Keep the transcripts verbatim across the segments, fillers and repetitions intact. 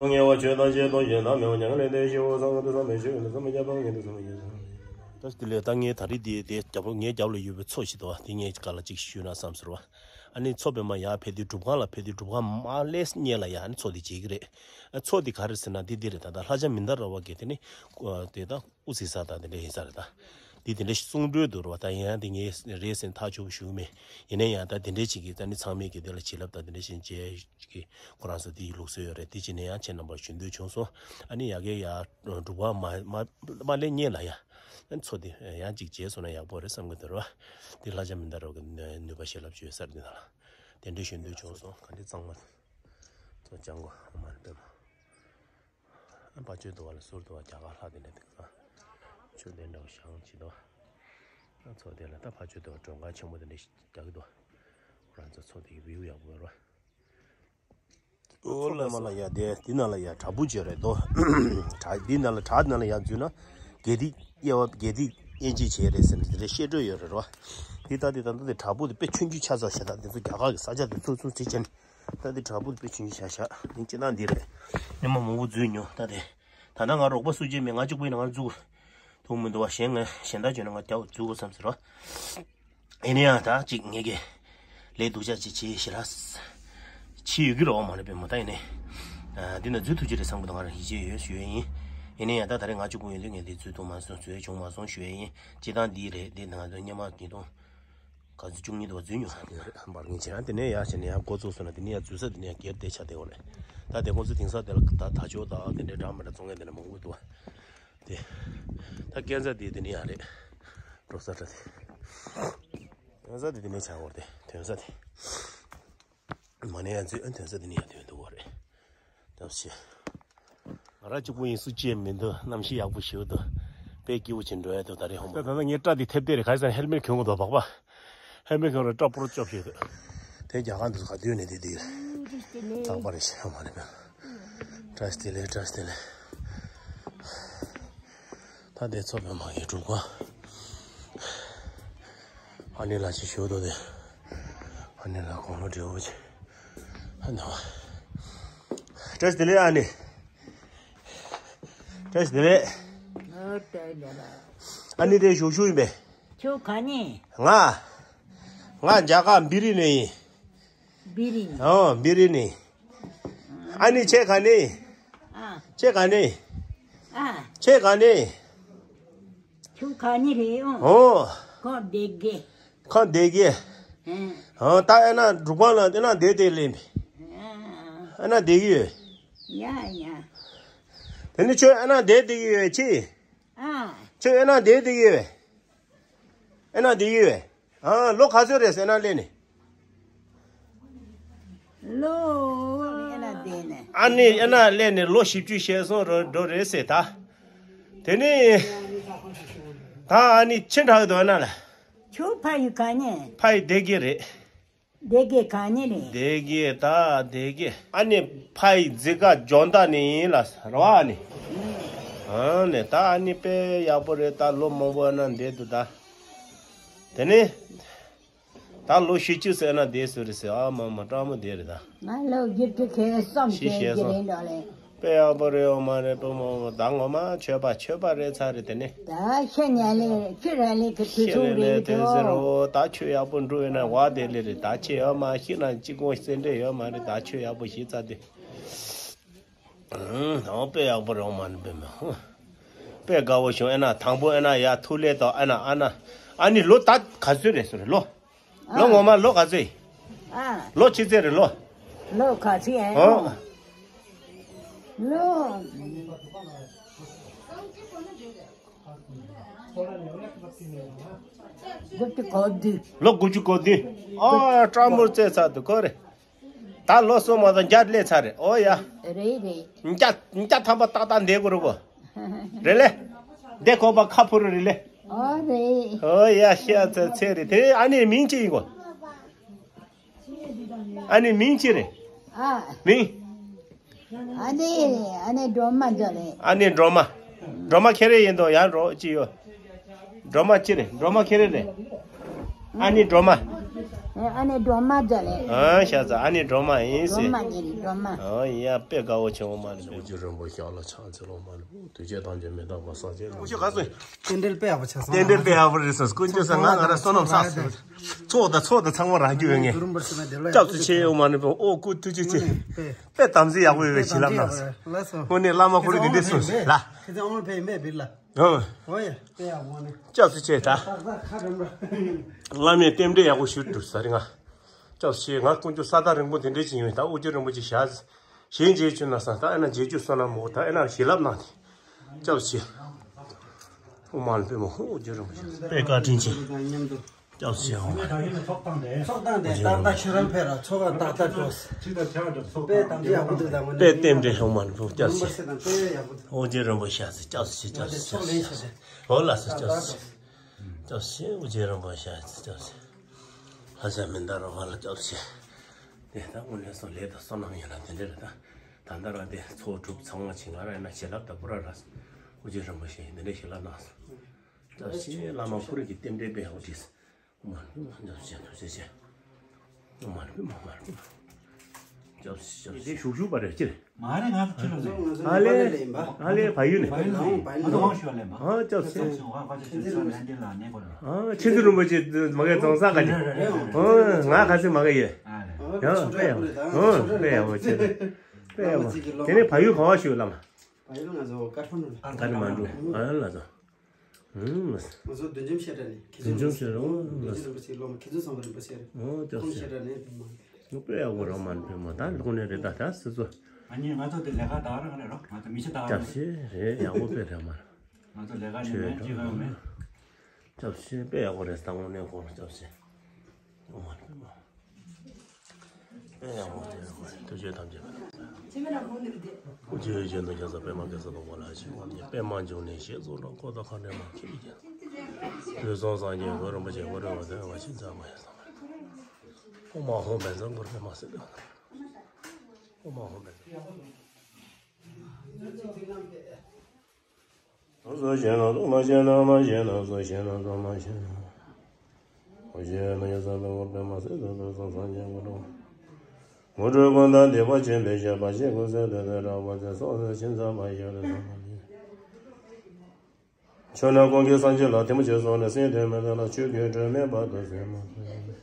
ངེས་པ་ཆོས་དང་བཅས་དང་གཞན་དག་མེད་པ་མྱ་ངན་ལས་འདས་ཤིའོ། སངས་རྒྱས་དུས་བསམ་པའི་ཆོས་ཀུན་ཏུ་བསམ་པ་ཁྱབ་པ་ངེས་དུ་བསམ་པ་ཁྱབ་པ། ད་དེ་ལས་ད་ངས་ད་རེས་དེ་དེ་རྒྱབ་ལོགས་ངའི་རྒྱབ་ལ་ཡོད་པའི་མཚོ་ཞིག་འདུག་བ། དེ་ངས་ག་ལ་ཅིག་ཞུས་ན་བསམ་ཟེར་བ། ཨ་ནི་མཚོ་པདྨ་ཡར་ཕེབས་དུས་སྒྲུབ་ཁང་ལ་ཕེབས་དུས་སྒྲུབ་ཁང་མར་སླེབས་སྔོན་ལ་ཡ་ཨ་ནི་མཚོ་དེ་མཇལ་གྱི་རེད། མཚོ་དེ་ག་རེ་ཟེར་ན་དེ་འདི་རེད། ད་ལྟ་ལྷ་ལྕམ་མནྡ་ར་བ་གི་དེ་ནི་དེ་ད་དབུ་བརྙེས་ས་དང་དེ་འདྲ་ཡིན་ས་རེད་ད། འདི་དེ་འདྲ་ཞིག་གསུང་གྲོས་འདུག་རེད་བ། ད་ཡིན་ཡང་དེ་ངས་རེད་ཟེར་ཐག་ཆོད་པོ་ཞུ་གི་མེད། ཡིན་ན་ཡང་ད་དེ་འདྲ་ཅིག་གིས་ད་ནི་ཚང་མས་ཀྱིས་དེ་ལ་བྱིན་རླབས་དང་དེ་འདྲ་ཞིག་མཇལ་གྱི་ཁོ་རང་ཚོ་དེ་ཡི་ལུགས་སྲོལ་ཡོད་རེད། དེ་བྱས་ནས་ཡང་ཁྱེད་རྣམ་པར་ཞུ་འདོད་བྱུང་སོང་། ཨ་ནི་ཡ་གི་ཡ་སྒྲུབ་ཁང་མ་མ་མ་སླེབས་སྔོན་ལ་ཡ་མཚོ་དེ་ཡང་ཅིག་མཇལ་སོང་ན་ཡག་པོ་རེད་བསམ་གྱི་འདུག་རེད་བ། དེ་ལྷ་ལྕམ་མནྡ་ར་བ་གི་ནུས་པ་བྱིན་རླབས་ཅིག་ཡོད་ས་རེད། འདི་ནང་ལ་དེ་འདྲ་ཞུ་འདོད་བྱུང་སོང་། ག་འདྲ་གཙང་མ་ཚོ་སྤྱང་པོ་ཨ་མ་ནི་པདྨ། ཕ་ཆོས་འདུལ་བ་ལ་ཟུར་དུ་བ་རྒྱ་གར་ལྷ་དེ་འདྲ་དེང་སང་ཆོས་དེ་འདྲ་བ་བཞེངས་བྱེད་དོ། ཚོ་དེ་ལ་ད་ཕ་ཆོས་འདུལ་བ་མགྲོན་ཁང་ཆེན་པོ་དེ་འདྲ་ཞིག་རྒྱག་གི་འདུག་ཁོ་རང་ཚོ་ཚོ་དེ་གི་བིའུ་ཡག་པོ་ཡོད་རེད། ཨོ་ལེ་མ་ལ་ཡ་དེ་འདི་ནང་ལ་ཡ་བྲག་ཕུག་ཅིག་རེད་དོ། བྲག་འདི་ནང་ལ་བྲག་ནང་ལ་ཡ་འཛུལ་ན་དགེ་སྡིག་དབྱེ་བ་དགེ་སྡིག་དབྱེ་འབྱེད་བྱས་རེད་ཟེར་ནས་དེ་འདྲ་བཤད་སྲོལ་ཡོད་རེད་རོ། དེ་ད་དེ་ད་ལྟ་དེ་བྲག་ཕུག་དེ་དཔེ་ཆུང་ཆུང་ཆགས་ཚར་ཤག་ད་དེ་ཚོ་རྒྱ་གར་གི་ས་ཆ་དེ་ཚོ་ཚུར་བྲིས་བྱས་ནས། ད་འདི་བྲག་ཕུག་དཔེ་ཆུང་ཆུང་བཞག་བཞག་ནི་སྤྱིར་བཏང་འདི་རེད། ཉི་མ་མང་པོ་འཛུལ་མྱོང་ད་དེ། ད་ལྟ་ང་རོགས་པ་སུ་གཅིག་མེད། ང་གཅིག་པུ་ཡིན་ན་ང་འཛུལ་ཐུབ་མི་འདུག་བ། གཞན་ང་གཞན་དག་བྱོན་ན་ང་རྒྱག་འཛུལ་དགོས་བསམ་ཟེར་བ། ཡིན་ན་ཡང་ད་གཅིག་ངས་ཀྱི་ལས་སྡུག་ཅག་ཅིག་བྱེད་ཞེ་དྲག་བྱེད་ཡོད་ཀྱི་རེད་བ། མ་རེད་པས་མོ་ད་ཡིན་ནའི། འདི་ན་འཛུལ་ཐུབ་ཀྱི་རེད་བསམ་གི་འདུག་ང་རང་ཡིད་ཆེས་ཡོད་ཞུ་ཡས་ཡིན། ཡིན་ན་ཡང་ད་ད་རེས་ང་གཅིག་པུ་ཡོད་དུས་ངས་འདི་འཛུལ་ཐུབ་མ་སོང་འཛུལ་ཡས་བྱུང་མ་སོང་ཞུ་ཡས་ཡིན། སྤྱིར་བཏང་འདི་རེད། འདི་ང་ཚོ་སྔོན་མ་ཉིས་སྟོང་ག་ཚོད་བཅུ་གཉིས་དུ་བ་འཛུལ་མྱོང་ས་དེ་རེད། འབར་ངན་བྱས་ཡང་དེ་ནས་ཡར་བྱས་ནས་ཡར་འགོ་བཙུགས་སོང་ན་དེ་ནས་ཡར་འཛུལ་ས་དེ་ནས་ཡར་སྒེར་བསྡད་ཆགས་བསྡད་ཡོད་རེད། ད་དེ་ཁོང་ཚོ་དེང་སང་དེ་ལ་ད་དར་ལྕོག་དང་དེ་འདྲའི་འདྲ་མི་འདྲ་བཙོང་མཁན་དེ་འདྲ་མང་པོ་འདུག་བ། དེ་ད་སྐས་འཛེག་དེ་དེ་ནས་ཡར་རེད། འགྲོ་ས་འདྲ་དེ། ཐོན་ས་དེ་དེ་ནས་ཆགས་ཡོད་རེད། དེ་ཐོན་ས་དེ། མ་ནས་ཡར་འཛུལ་ཨ་ཐོན་ས་དེ་ནས་ཡར་ཐོན་འདུག་བ་རེད། ཐབས་ཤེས། ང་རང་གཅིག་པུ་ཡིན་སུ་གཅིག་མི་འདུག་གནམ་གཤིས་ཡག་པོ་ཞེ་པོ་འདུག་དཔེ་སྐྱིད་པོ་ཅིག་འགྲོ་ཡ་འདུག་ད་རེས་ཧོན་པོ། ད་ད་ངའི་སྐྲ་འདི་ཐེབས་བསྡད་རེད། ག་རེ་ཟེར་ན་ཧེལ་མེད་གྱོན་དགོས་འདུག་བག་པ། ཧེལ་མེད་གྱོན་རེད། སྐྲ་སྤུ་རུ་ཅོབ་ཞིག་འདུག་དེ་རྒྱ་གར་འདི་ཚོ་ག་དུས་ནས་དེ་དེ་རེད། རྟག་པར་རེད་ཤེས་མ་རེད་པས། བཀྲ་ཤིས་བདེ་ལེགས། བཀྲ་ཤིས་བདེ་ལེགས། ད་དེ་མཚོ་པདྨ་གི་སྒྲུབ་ཁང་། ཨ་ནེ་ལགས་ཅིག་ཞུ་དོ་དེ། ཨ་ནེ་ལགས་དགུང་ལོ་བགྲེས་པོ་ཅིག་ཨ་ནེ་བ། བཀྲ་ཤིས་བདེ་ལེགས་ཨ་ནེ། བཀྲ་ཤིས་བདེ་ལེགས། ཨ་ནེ་དེ་ཞུ་ཞུ་ཡིན་པས། ཁྱོད་ག་ནས། ང་། ང་རྒྱ་གར་བི་རི་ནས་ཡིན། བི་རི་ནས། ཨོ་བི་རི་ནས། ཨ་ནེ་ཁྱེད་ག་ནས། ཨ། ཁྱེད་ག་ནས། ཨ། ཁྱེད་ག་ནས། ཁྱོད་ག་ནས་རེད་ཨོ། ཨོ། ཁོང་སྡེ་དགེ། ཁོང་སྡེ་དགེ། ཨ། ཨོ་ད་ཨེ་ན་སྒྲུབ་ཁང་ལ་ཨེ་ན་བསྡད་དེ་ལེན་པས། ཨ། ཨེ་ན་བསྡད་ཀྱི་ཡོད། ཡ་ཡ། དེ་ནི་ཁྱོད་ཨེ་ན་བསྡད་བསྡད་ཀྱི་ཡོད་ཅི། ཨ། ཁྱོད་ཨེ་ན་བསྡད་བསྡད་ཀྱི་ཡོད། ཨེ་ན་བསྡད་ཀྱི་ཡོད། ཨ་ལོ་ག་ཚོད་རེད་ཟེར་ན་སླེབས་ནས། ལོ། ཨེ་ན་བསྡད་ནས། ཨ་ནི་ཨེ་ན་སླེབས་ནས་ལོ་བཞི་བཅུ་ཞེ་གསུམ་རོ་འགྲོ་རེད་ཟེར་ད། དེ་ནི། ད་ཨ་ནི་ཕྱི་དྲགས་འདུག་ཨེ་ན་ལ། ཁྱོད་ཕ་ཡུལ་ག་ནས། ཕ་ཡུལ་སྡེ་དགེ་རེད། སྡེ་དགེ་ག་ནས་རེད། སྡེ་དགེ་ད་སྡེ་དགེ། ཨ་ནི་ཕ་ཡི་འཛི་ཀ་ཇོན་ཏ་ནས་ཡིན་ལ་ར་བ་ཨ་ནི། ཨ་ནི་ད་ཨ་ནི་དཔེ་ཡག་པོ་རེད། ད་ལོ་མང་པོ་ཨ་ན་བསྡད་འདུག་ད། དེ་ནི། ད་ལོ་བཞི་བཅུ་ཟེར་ན་བསྡད་སྲོལ་རེད་ཟེར། ཨ་མ་མ་སྤྲང་མོ་བསྡད་རེད་ད། ང་ལོ་བཞི་བཅུ་ཁེ་གསུམ་ཤི་ཁེ་ཤེས་གི་སོང་། རེད་འགྲོ་ལེ། དཔེ་ཡག་པོ་རེད་ཡོད་མ་རེད་བུ་མོ། ད་ངོ་མ་ཆོས་པ་ཆོས་པ་རེད་ཚར་རེད་དེ་ནི། ད་ཤི་ཉལ་ལེ་ཁྱི་ར་ལེ་གི་དུས་ཤི་ཚོད་ལེ་ལེ་རེད་དེ་ཟེར་འགྲོ། རོ། ད་ཆོས་ཡག་པོ་འགྲོ་ཡོད་ན་བ་དེ་ལེ་རེད། ད་ཆེ་ཡོད་མ་ཤི་ན་གཅིག་གོང་སེ་འདྲེ་ཡོད་མ་རེད། ད་ཆོས་ཡག་པོ་ཤི་ཚར་དེ། ཨང་། དཔེ་ཡག་པོ་རེད་ཡོད་མ་རེད་བུ་མོ། དཔེ་དགའ་བོ་བྱུང་། ཨེ་ན་དང་པོ་ཨེ་ན་ཡ་ཐུག་ལེ་དང་ཨེ་ན་ཨ་ན། ཨ་ནི་ལོ་ད་ག་ཚོད་རེད་ཟེར་ལོ། ལོ་ངོ་མ་ལོ་ག་ཚོད་ཡིན། ཨ། ལོ་ཆི་ཚེ་རེད་ལོ། ལོ་ག་ཚོད་ཡིན། ཨོ། ལོ། དགུ་བཅུ་གོ་བདུན། ལོ་དགུ་བཅུ་གོ་བདུན། ཨོ་སྤྲང་མོར་བཙས་ཚར་འདུག་ཁོ་རེད། ད་ལོ་གསུམ་མ་གཏོགས་བརྒྱ་སླེབས་ཚར་རེད། ཨོ་ཡ། རེད་རེད། བརྒྱ་བརྒྱ་ཐམ་པ་ཏག་ཏག་འདེད་དགོས་རེད་གོ། རེད་ལེ། འདེད་དགོས་པ་ཁ་ཕུ་རུ་རེད་ལེ། ཨོ་རེད། ཨོ་ཡ་ཤ་ཚ་ཚེ་རེད། དེ་ཨ་ནེ་མིང་ཅི་ཡིན་གོ། ཨ་ནེ་མིང་ཅི་རེད། ཨ། མིང་། ཨ་ནེ་ཨ་ནེ་སྒྲོལ་མ་འདྲ་རེད། ཨ་ནེ་སྒྲོལ་མ། སྒྲོལ་མ་ཁྱེད་རེ་ཡིན་དོ་ཡང་རོ་ཅི་ཡོད། སྒྲོལ་མ་ཅི་རེད། སྒྲོལ་མ་ཁྱེད་རེ་རེད། ཨ་ནེ་སྒྲོལ་མ། ཨ་ནེ་སྒྲོལ་མ་མཇལ་ལེ། ཨ་ཤ་ཚ་ཨ་ནེ་སྒྲོལ་མ་ཡིན་སྲིད། སྒྲོལ་མ་ཉེ་རི་སྒྲོལ་མ། ཨ་ཡ་དཔེ་དགའ་བོ་བྱུང་མ་རེད། ཨོ་རྒྱུ་རིན་པོ་ཤ་ལ་ཕྱག་འཚལ་ལོ་མ་རེད། དུས་བཅད་ཐམས་ཅད་མི་རྟག་པ་སངས་རྒྱས་ལ། ཨོ་ཤ་ག་སོ། རྟེན་འབྲེལ་དཔེ་ཡག་པོ་ཆགས་སོང་། རྟེན་འབྲེལ་དཔེ་ཡག་པོ་རེད་ས། དཀོན་མཆོག་གསུམ་ང་ང་ར་བསོད་ནམས་བསགས་སོང་། ཚོགས་དང་ཚོགས་དང་ཚང་མ་རག་རྒྱུ་ཡོད་ངེས། སྐྱབས་སུ་མཆི་ཨོ་མ་རེད་པ། ཨོ་སྐུ་ཐུགས་རྗེ་ཆེ། དཔེ་དམ་ཚིག་ཡག་པོ་ཡོད་པའི་བྱིན་རླབས་གནང་སོང་། དངོས་གནས་བླ་མ་ཁོ་རང་གི་འདི་གསུངས་སོང་ལ། ཨོ། ཨོ་ཡ་དཔེ་ཡག་པོ་ནི། སྐྱབས་སུ་མཆི་ད། བླ་མས་རྟེན་འབྲེལ་ཡག་པོ་ཞུས་འདུག་ས་རེད་ང་། སྐྱབས་སུ་མཆི། ང་དཀོན་མཆོག་ས་ཐག་རིང་པོ་དེ་འདྲས་ཅིག་ཡོང་ད་ཨོ་རྒྱུ་རིན་པོ་ཆེ་ཞག་ཞིག་མཇལ་བཅུག་ན་བསམ། ད་ཨེ་ན་མཇལ་བཅུག་བསམ་ན་མོ་ད་ཨེ་ན་བྱིན་རླབས་གནང་དེ། སྐྱབས་སུ་མཆི། ཨོ་མ་ལ་པད་མ་ཧོ་ཨོ་རྒྱུ་རིན་པོ་ཆེ་དཔེ་བཀའ་དྲིན་ཆེ། སྐྱབས་སུ་མཆི་ཨོ་མ། ཚོགས་བཏང་དེ་ཏག་ཏག་ཁྱོད་རང་ཕེབས་ར་ཚོགས་ཀ་ཏག་ཏག་འགྲོ། དཔེ་དམ་ཚིག་ཡག་པོ་འདུག་ད་དངོས་གནས། དཔེ་རྟེན་འབྲེལ་ཨོ་མ་ལ་པད་མ། སྐྱབས་སུ་མཆི། ཨོ་རྒྱུ་རིན་པོ་ཆེ་སྐྱབས་སུ་མཆི། སྐྱབས་སུ་མཆི། ཨོ་ལགས་སོ་སྐྱབས་སུ་མཆི། སྐྱབས་སུ་མཆི། ཨོ་རྒྱུ་རིན་པོ་ཆེ་སྐྱབས་སུ་མཆི། ལྷ་ས་མི་འདའ་རོགས་ལ་སྐྱབས་སུ་མཆི། དེ་ད་དངོས་གནས་སོ་ལས་དང་བསོད་ནམས་ཡོད་ན་དེ་འདྲ་རེད་ད། ད་ལྟ་རང་དེ་ཚོགས་གྲུབ་ཚང་མ་ཕྱིན་ང་རང་ཡིན་ན་བྱིན་རླབས་དང་པོ་ར་ར་སོང་། ཨོ་རྒྱུ་རིན་པོ་ཆེ་འདི་འདྲའི་བྱིན་རླབས་གནང་སོང་། སྐྱབས་སུ་མཆི། བླ་མ་ཁོ་རང་གི་རྟེན་འབྲེལ་དཔེ་ཡག་པོ་བྲིས་སོང་། མ་རེད་མ་རེད་ཅེས་ཐུགས་རྗེ་ཆེ། མ་རེད་མ་མ་རེད། སྐྱབས་སྐྱབས་དེ་ཞུགས་ཞུགས་པ་རེད་ཅེ། མ་རེད་ང་ཚོ་ཁྱོད་རང་ཚོ། ཨ་ལེ། ཨ་ལེ་བལ་ཡུལ་ནས། བལ་ཡུལ་ནས་ཡིན་པ། ཨ་ལེ་བལ་ཡུལ་ནས། ཨ་སྐྱབས་སྐྱབས་སུ་མཆི། ཨ་ཁྱེད་ཚོ་རིན་པོ་ཆེ་མ་གའི་རྫོང་ས་ག་ཅེ། ཨོ་ང་ག་ཚོད་མ་ག་ཡོད། ཡང་དཔེ་ཡག་པོ། ཨོ་དཔེ་ཡག་པོ་ཅེ། དཔེ་ཡག་པོ། དེ་ནས་བལ་ཡུལ་ག་བ་ཞུགས་བླ་མ། བལ་ཡུལ་ང་ཚོ་ཀ་ཐ་མན་ཌུ། ཀ་ཐ་མན་ཌུ། ཨ་ལ་ཚོ། ང་ཚོ་བདུད་འཇོམས་བཤད་གྲྭ་ནས། བདུད་འཇོམས་བཤད་གྲྭ། ཨོ་བདུད་འཇོམས་རིན་པོ་ཆེའི་སློབ་མ་མཁས་བཙུན་བསམ་པ་རིན་པོ་ཆེ་རེད། ཨོ་ཁོང་བཤད་གྲྭ་ནས་བདུད་མ་རེད། དཔེ་ཡག་པོ་རང་མ་རེད་དཔེ་མ་ད་ལོག་ནས་རེད་ད་ད་སི་ཚོ། ཨ་ནི་ང་ཚོ་དེ་ལས་ཀ་དག་རང་རེད་རོ། ང་ཚོ་མི་ཆ་དག་རང་རེད། སྐྱབས་སེ་རེད་ཡག་པོ་དཔེ་རེད་མ་རེད། ང་ཚོ་ལས་ཀ་ནས་མེད་ཅི་གང་མེད། སྐྱབས་སེ་དཔེ་ཡག་པོ་རེད་ད་དངོས་གནས་ཁོང་སྐྱབས་སེ། ཨོ་མ་རེད་དཔེ་མ། དཔེ་ཡག་པོ་དེ་ཡག་པོ་རེད། ཐུགས་རྗེ་ཐམས་ཅད་ཀྱི་རྗེས་སུ་ཡི་རང་། ཨོ་རྒྱལ་བའི་རྒྱལ་མཚན་རྒྱ་ཚ་པདྨ་གེ་སར་རྫོགས་པ་ལ་ཕྱག་འཚལ་ལོ། པདྨ་འབྱུང་གནས་ཞེས་སུ་གྲགས། འཁོར་དང་མཁའ་འགྲོ་མ་ཁྱེད་ཀྱི་རྒྱལ། དུས་གསུམ་སངས་རྒྱས་གོ་རིན་པོ་ཆེ། གོ་རིན་པོ་ཆེ་ཨོ་མ་ཤིན་ཚ་མ་ཡ་ས་མ་ཨོ་མ་ཧོ་བན་ཚང་གོ་རིན་མ་སེ་ཨོ་མ་ཧོ་བན་ཚང་། སོ་སོ་ཤེས་ན་སོ་མ་ཤེས་ན་མ་ཤེས་ན་སོ་ཤེས་ན་སོ་མ་ཤེས་ན། ཨོ་ཤེས་ན་ཡ་ས་ལ་འོ་པེ་མ་སེ་སོ་སོ་སོ་སངས་རྒྱས་ངོ་སྤྲོད། ངོ་སྤྲོད་ཀུན་བདག་བདེ་བ་ཆེན་པོའི་ཞབས་པད་ཞེས་བཀོད་ཟེར་དེ་དེ་ར་བ་ཚེ་སོ་སོ་ཤིན་ཚ་མ་ཤེས་རེ་ས་མ་ཤེས། ཆོས་ནི་ཀུན་གྱི་སངས་རྒྱས་ལ། ཐལ་མོ་སྦྱར་སོང་ནས་སེམས་དོན་མི་འདོད་ལ། ཆོས་ཀྱི་སྒྲོན་མེ་བར་དུ་གསལ་མ་གསལ།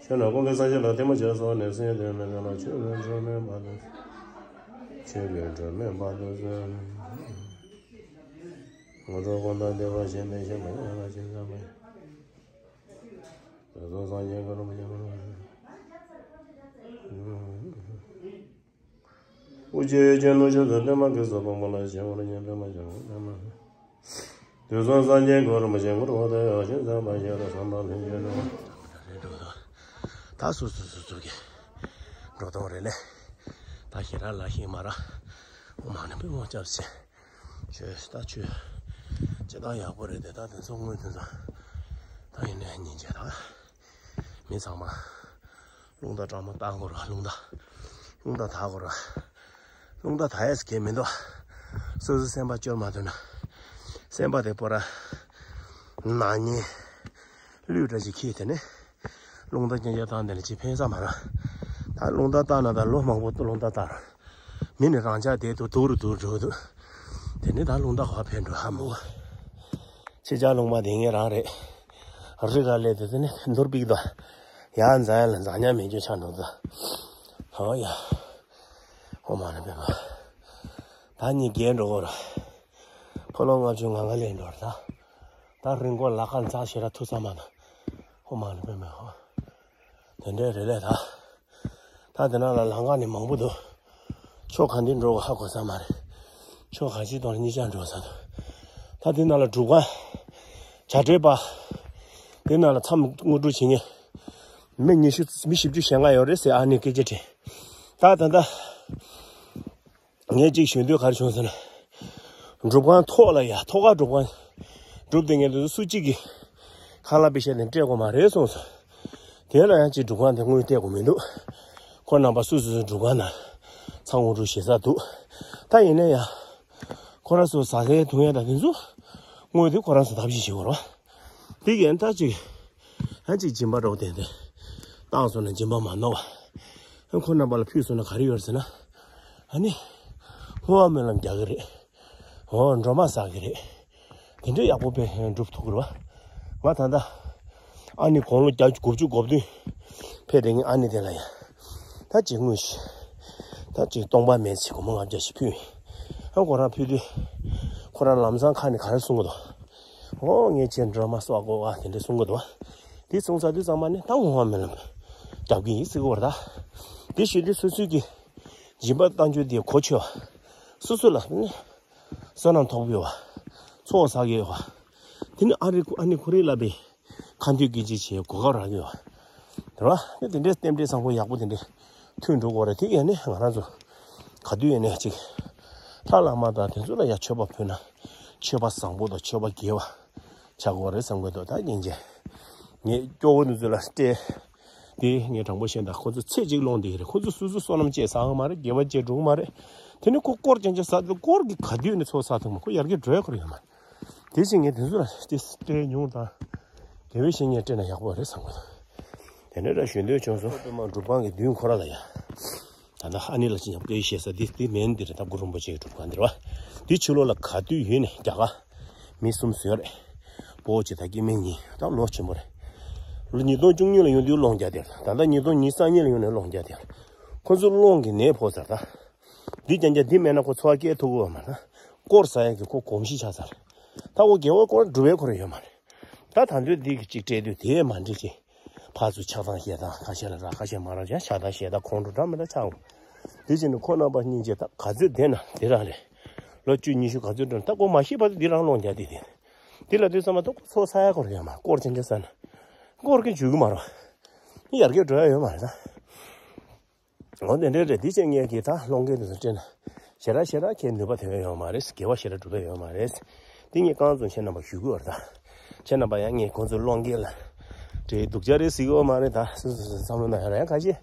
ཆོས་ནི་ཀུན་གྱི་སངས་རྒྱས་ལ། ཐལ་མོ་སྦྱར་སོང་ནས་སེམས་དོན་མི་འདོད་ལ། ཆོས་ཀྱི་སྒྲོན་མེ་བར་དུ། ཆོས་ཀྱི་སྒྲོན་མེ་བར་དུ་གསལ། ངོ་སྤྲོད་ཀུན་བདག་བདེ་བ་ཆེན་པོའི་ཞབས་པད་ཞེས་བཀོད་ཟེར་དེ་དེ་ར་བ་ཚེ་སོ་སོ་ཤིན་ཚ་མ་ཤེས། དུས་གསུམ་སངས་རྒྱས་གོ་རིན་པོ་ཆེ། ཨོ་རྒྱལ་བའི་རྒྱལ་མཚན་རྒྱ་ཚ་པདྨ་གེ་སར་རྫོགས་པ་ལ་ཕྱག་འཚལ་ལོ། པདྨ་འབྱུང་གནས་ཞེས་སུ་གྲགས། དུས་གསུམ་སངས་རྒྱས་གོ་རིན་པོ་ཆེ། གོ་རིན་པོ་ཆེ་ཨོ་ཤིན་ཚ་མ་ཤེས་རེ་ས་མ་ལྷུན་གྱིས་གྲུབ། ད་སོ་སོ་སོ་སོ་གི་འགྲོ་སྟངས་རེད་ལེ། ད་ཞེ་དྲག་ལ་ཤེས་མ་ར། ཨོ་མ་ནི་པདྨ་སྐྱབས་སེ། ཆོས་ད་ཆོས། ཅི་ད་ཡག་པོ་རེད་དེ་ད་དེ་ཚོ་དངོས་དེ་ཚོ། ད་ཡིན་ནའི་སྙིང་རྗེ་ད། མི་ཚང་མ། རླུང་རྟ་སྤྲང་མོ་བཏང་དགོས་ར་རླུང་རྟ། རླུང་རྟ་དག་དགོས་ར། རླུང་རྟ་དག་ཡས་གལ་མི་འདུག་སོ་སོའི་སེམས་པ་སྐྱོར་མ་ཐུབ་ན། སེམས་པ་དེ་པོ་ར། ནག་ཉེས། གླུད་འདྲ་ཞིག་ཁྱེར་དེ་ནས། རླུང་རྟ་རྐྱང་རྐྱང་བཏང་དེ་ལ་ཅི་ཕན་ས་མ་ར། ད་རླུང་རྟ་བཏང་ན་ད་ལོ་མང་པོ་རླུང་རྟ་བཏང་ར། མི་ནི་རང་ཅག་དེ་དུ་དུར་དུར་འགྲོ་འདུག་དེ་ནི་ད་རླུང་རྟ་ག་ཕན་འགྲོ་ཧ་མོ། ཁྱེད་ཅག་རླུང་མ་དེ་ངས་རང་རེད། རི་ག་ལས་དེ་དེ་ནི་འདུར་པིག་དོ། ཡ་འཛའ་ཡ་ལ་འཛའ་ཉ་མེད་རྒྱུ་ཆ་འགྲོ་འདུག་ཧོ་ཡ། ཧོ་མ་ནི་པེ་མ། ད་ནི་རྒྱལ་འགྲོ་གོ་ར། ཕོ་ལོ་ལྔ་བཅུ་ང་ལྔ་ལས་འགྲོ་ར་ད། ད་རིན་གོང་ལ་ཁ་འཛག་ཞེ་ར་ཐུག་ས་མ་ན། ཧོ་མ་ནི་པེ་མ་ཧོ། དེ་འདྲའི་རེད་ལས་ད། ད་དེ་ནང་ལ་ལམ་ཁ་ནི་མང་པོ་འདུག་ཕྱོགས་ག་འདི་འགྲོ་གི་ཧ་གོ་ས་མ་རེད། ཕྱོགས་ག་ཅིག་དང་གཉིས་ཆ་འགྲོ་ས་འདུག་ད་དེ་ནང་ལ་སྒྲུབ་ཁང་། བྱ་བྲལ་པ། དེ་ནང་ལ་མཚམས་དངོས་གྲུབ་བྱེད་མཁན། མི་ཉི་ཤུ་མི་བཞི་བཅུ་ཞེ་ལྔ་ཡོད་རེད་ཟེར་ཨ་ནེ་སྐད་ཆ་དྲིས། ད་ད་ད། ངས་གཅིག་ཞུ་འདོད་ག་རེ་བྱུང་ཟེར་ན། སྒྲུབ་ཁང་ཐོག་ལ་ཡ་ཐོག་ཁ་སྒྲུབ་ཁང་། སྒྲུབ་སྡེ་ངས་འདི་ཚོ་སུ་གཅིག་གིས་ཁ་ལག་པའི་ཤ་དེ་སྤྲད་དགོས་མ་རེད་གསུངས་སོང་། དེ་ལ་ཡང་གཅིག་སྒྲུབ་ཁང་དེ་དངུལ་སྤྲད་དགོས་མི་འདུག་ཁོ་རྣམ་པ་སུ་སུ་སུ་སྒྲུབ་ཁང་ནང་ཚང་དངོས་གྲུབ་ཞེ་ས་འདུག་ད་ཡིན་ན་ཡང་། ཁོ་རང་ཚོ་ཟ་ཟའི་འཐུང་ཡ་དང་དེ་ཚོ། དངོས་དེ་ཁོ་རང་ཚོ་ཐབས་ཤེས་བྱེད་དགོས་རེད་བ། དེ་ཡན་ད་གཅིག་ད་ཅིག་སྦྱིན་པ་རོགས་དེ་དེ་བཏང་སོང་ན་སྦྱིན་པ་མ་ནོར་བ། ཁོ་རྣམ་པ་ལ་ཕུལ་སོང་ན་ག་རེ་ཡོད་ཟེར་ན། ཨ་ནི་བསྔོ་བ་སྨོན་ལམ་རྒྱག་གི་རེད། འོ་སྒྲོལ་མ་བསགས་ཀྱི་རེད། དེ་འདྲའི་ཡག་པོ་དཔེ་སྒྲུབ་ཐུབ་ཀྱི་རེད་བ། ང་ད་ལྟ་ཨ་ནི་དགུང་ལོ་བརྒྱད་ཅུ་དགུ་བཅུ་གོ་བདུན་ཕེབས་དེ་ངས་ཨ་ནི་དེ་ལ་ཡ། ད་ཅིག་དངོས་ཤིག་ད་ཅིག་སྟོང་པ་མེད་ཚེ་སྒོར་མོ་ལྔ་བརྒྱ་ཞིག་ཕུལ། ཨ་ཁོ་རང་ཕུལ་དུས། ཁོ་རང་ལམ་སང་ཁ་ནས་ག་རེ་གསུང་གི་འདུག་འོ་ངས་ཁྱེད་སྒྲོལ་མ་གསོག་དགོས་ཨ་དེ་འདྲ་གསུང་གི་འདུག་དེ་གསུང་ཚར་དུས་ཚང་མ་ནི་ད་བསྔོ་བ་སྨོན་ལམ་རྒྱབ་ཀྱི་ཡིན་ཟེར་གི་བར་ད། དེ་ཞུས་དུས་སོ་སོའི་གི་སྦྱིན་པ་བཏང་རྒྱུ་དེ་གོ་ཆོད་པ། སོ་སོ་ལ་ནི་བསོད་ནམས་ཐོབ་ཡོད་པ། ཚོགས་བསགས་ཡོད་པ། དེ་ནི་ཨ་རི་ཨ་ནི་ཁོ་རེ་ལ་པའི་ཁ་འདོན་སྐད་ཆ་བྱེད་གོ་སྐབས་རག་ཡོད་པ། དེ་བ་ནི་དེ་འདྲའི་རྟེན་འབྲེལ་བཟང་པོ་ཡག་པོ་དེ་འདྲའི་མཐུན་འགྲོ་དགོས་རེད་དེ་ཡང་ནི་ང་རང་ཚོ་ག་དུས་ཡིན་ནའི་ཅིག་ལྷ་བླ་མ་དང་དེ་ཚོ་ལ་ཡང་མཆོད་པ་ཕུལ་ན་མཆོད་པ་བཟང་པོ་དང་མཆོད་པ་དགེ་བ་ཆགས་དགོས་རེད་བསམ་གི་འདུག་ད་སྙིང་རྗེ། ངས་སྐྱོ་བོ་འདི་ཚོ་ལ་སྤྲད། དེ་ངས་དྲང་པོ་བཤད་ན་ཁོ་ཚོ་ཚེ་གཅིག་སློང་བསྡད་ཀྱི་རེད། ཁོ་ཚོ་སོ་སོ་བསོད་ནམས་ཅིག་བསགས་ཀྱི་མ་རེད། དགེ་བ་ཅིག་སྒྲུབ་ཀྱི་མ་རེད། དེ་ནི་ཁོ་དཀོར་རྐྱང་རྐྱང་བསགས་དུས་དཀོར་གྱི་ག་དུས་ནས་ཚོགས་བསགས་ཐུབ་མ་ཁོ་ཡར་རྒྱས་འགྲོ་ཡ་ཁོ་རང་ཡོད་མ་རེད། དེ་བཞིན་ངས་དེ་ཚོ་ལ་སྤྲད་སྤྲད་མྱོང་དང་། དགེ་བའི་བཤེས་གཉེན་སྤྲད་ན་ཡག་པོ་རེད་བསམ་གི་འདུག་དེ་འདྲ་འདྲ་ཞུ་འདོད་བྱུང་སོང་། སྒྲུབ་པ་གི་མདུན་ཁོ་ར་ལ་ཡ། ད་ལྟ་ཨ་ནི་ལ་ཅི་ཉམས་སྐད་བཤད་ས་འདི་འདི་མིན་འདི་རེད། ད་གུ་རུ་རིན་པོ་ཆེ་གི་སྒྲུབ་ཁང་འདི་རེད་བ། འདི་ཕྱི་ལོགས་ལ་ག་དུས་ཡོད་ནས་རྒྱ་གར་མི་གསུམ་བཟོས་རེད། སྤོ་བོ་ཆེ་དང་སྐྱེ་དམན་གཉིས་ད་ལོ་ཆེན་པོ་རེད། ལོ་ཉིས་སྟོང་བཅུ་གཉིས་ལ་ཡོང་དུས་སློང་རྒྱག་དེ་རེད། ད་ལྟ་ཉིས་སྟོང་ཉི་ཤུ་རྩ་གཉིས་ལ་ཡོང་ནས་སློང་རྒྱག་དེ་རེད། ཁོ་ཚོ་སློང་གི་ནད་ཕོག་ཚར་ད། འདི་རྐྱང་རྐྱང་འདི་མེད་ན་ཁོ་འཚོ་བ་སྐྱེལ་ཐུབ་ཀྱི་ཡོད་མ་རེད། དཀོར་ཟ་ཡག་གི་ཁོ་གོམས་གཤིས་ཆགས་ཚར། ད་ཁོ་དགེ་བ་སྐོར་སྒྲུབ་པའི་ཁོ་རང་ཡོད་མ་རེད། ད་ད་འདོད་འདི་གི་གཅིག་སྤྲད་དུས་དེ་མ་འགྲིག་ཅིག་ཕར་ཚུར་ཆགས་སྡང་ཞེ་སྡང་ཁ་ཤས་ལ་རག་ཁ་ཤས་མ་རག་ཀྱང་ཆགས་སྡང་ཞེ་སྡང་ཁོང་ཁྲོ་འདྲ་མི་འདྲ་ཆགས་འོང་། དེ་བཞིན་དུ་ཁོང་རྣམ་པ་གཉིས་ཀྱིས་ད་ག་ཚོད་བསྡད་ན་དེ་རང་རེད། ལོ་བཅུ་ཉི་ཤུ་ག་ཚོད་འགྲོ་ན་ད་ཁོ་མ་ཤི་བར་དུ་འདི་རང་སློང་རྒྱག་དེ་དེ། འདི་ལ་དུས་ཙམ་པ་ད་ཁོ་ཚོ་ས་ཡ་སྐོར་ཡོད་མ་སྐོར་ཅན་ཅན་ས་ན། སྐོར་གྱི་འཇུག་གི་མ་རེད། ཡར་རྒྱས་འགྲོ་ཡ་ཡོད་མ་རེད་ད། འོ་དེ་འདྲའི་རེད། དེ་བྱས་ངས་ཀྱིས་ད་སློང་མཁན་དེ་ཚོ་སྤྲད་ན་ཞེ་དྲག་ཞེ་དྲག་ཁྱེད་ནུས་པ་ཐོན་ཡ་ཡོད་མ་རེད། དགེ་བ་ཞེ་དྲག་སྒྲུབ་ཡ་ཡོད་མ་རེད། དེ་ངས་རྐང་བཙུགས་ཁྱེད་རྣམ་པ་ཞུ་གི་ཡོད་རེད་ད། ཁྱེད་རྣམ་པ་ཡང་ངས་ཁོང་ཚོའི་སློང་མཁན་ལ་འདྲའི་སྡུག་ཅག་རེད་ཟེར་གི་ཡོད་མ་རེད་ད། སོ་སོ་སོ་སོ་བསམ་བློ་ནང་ཡོད་རེད་ཡང་ཁ་ཤས།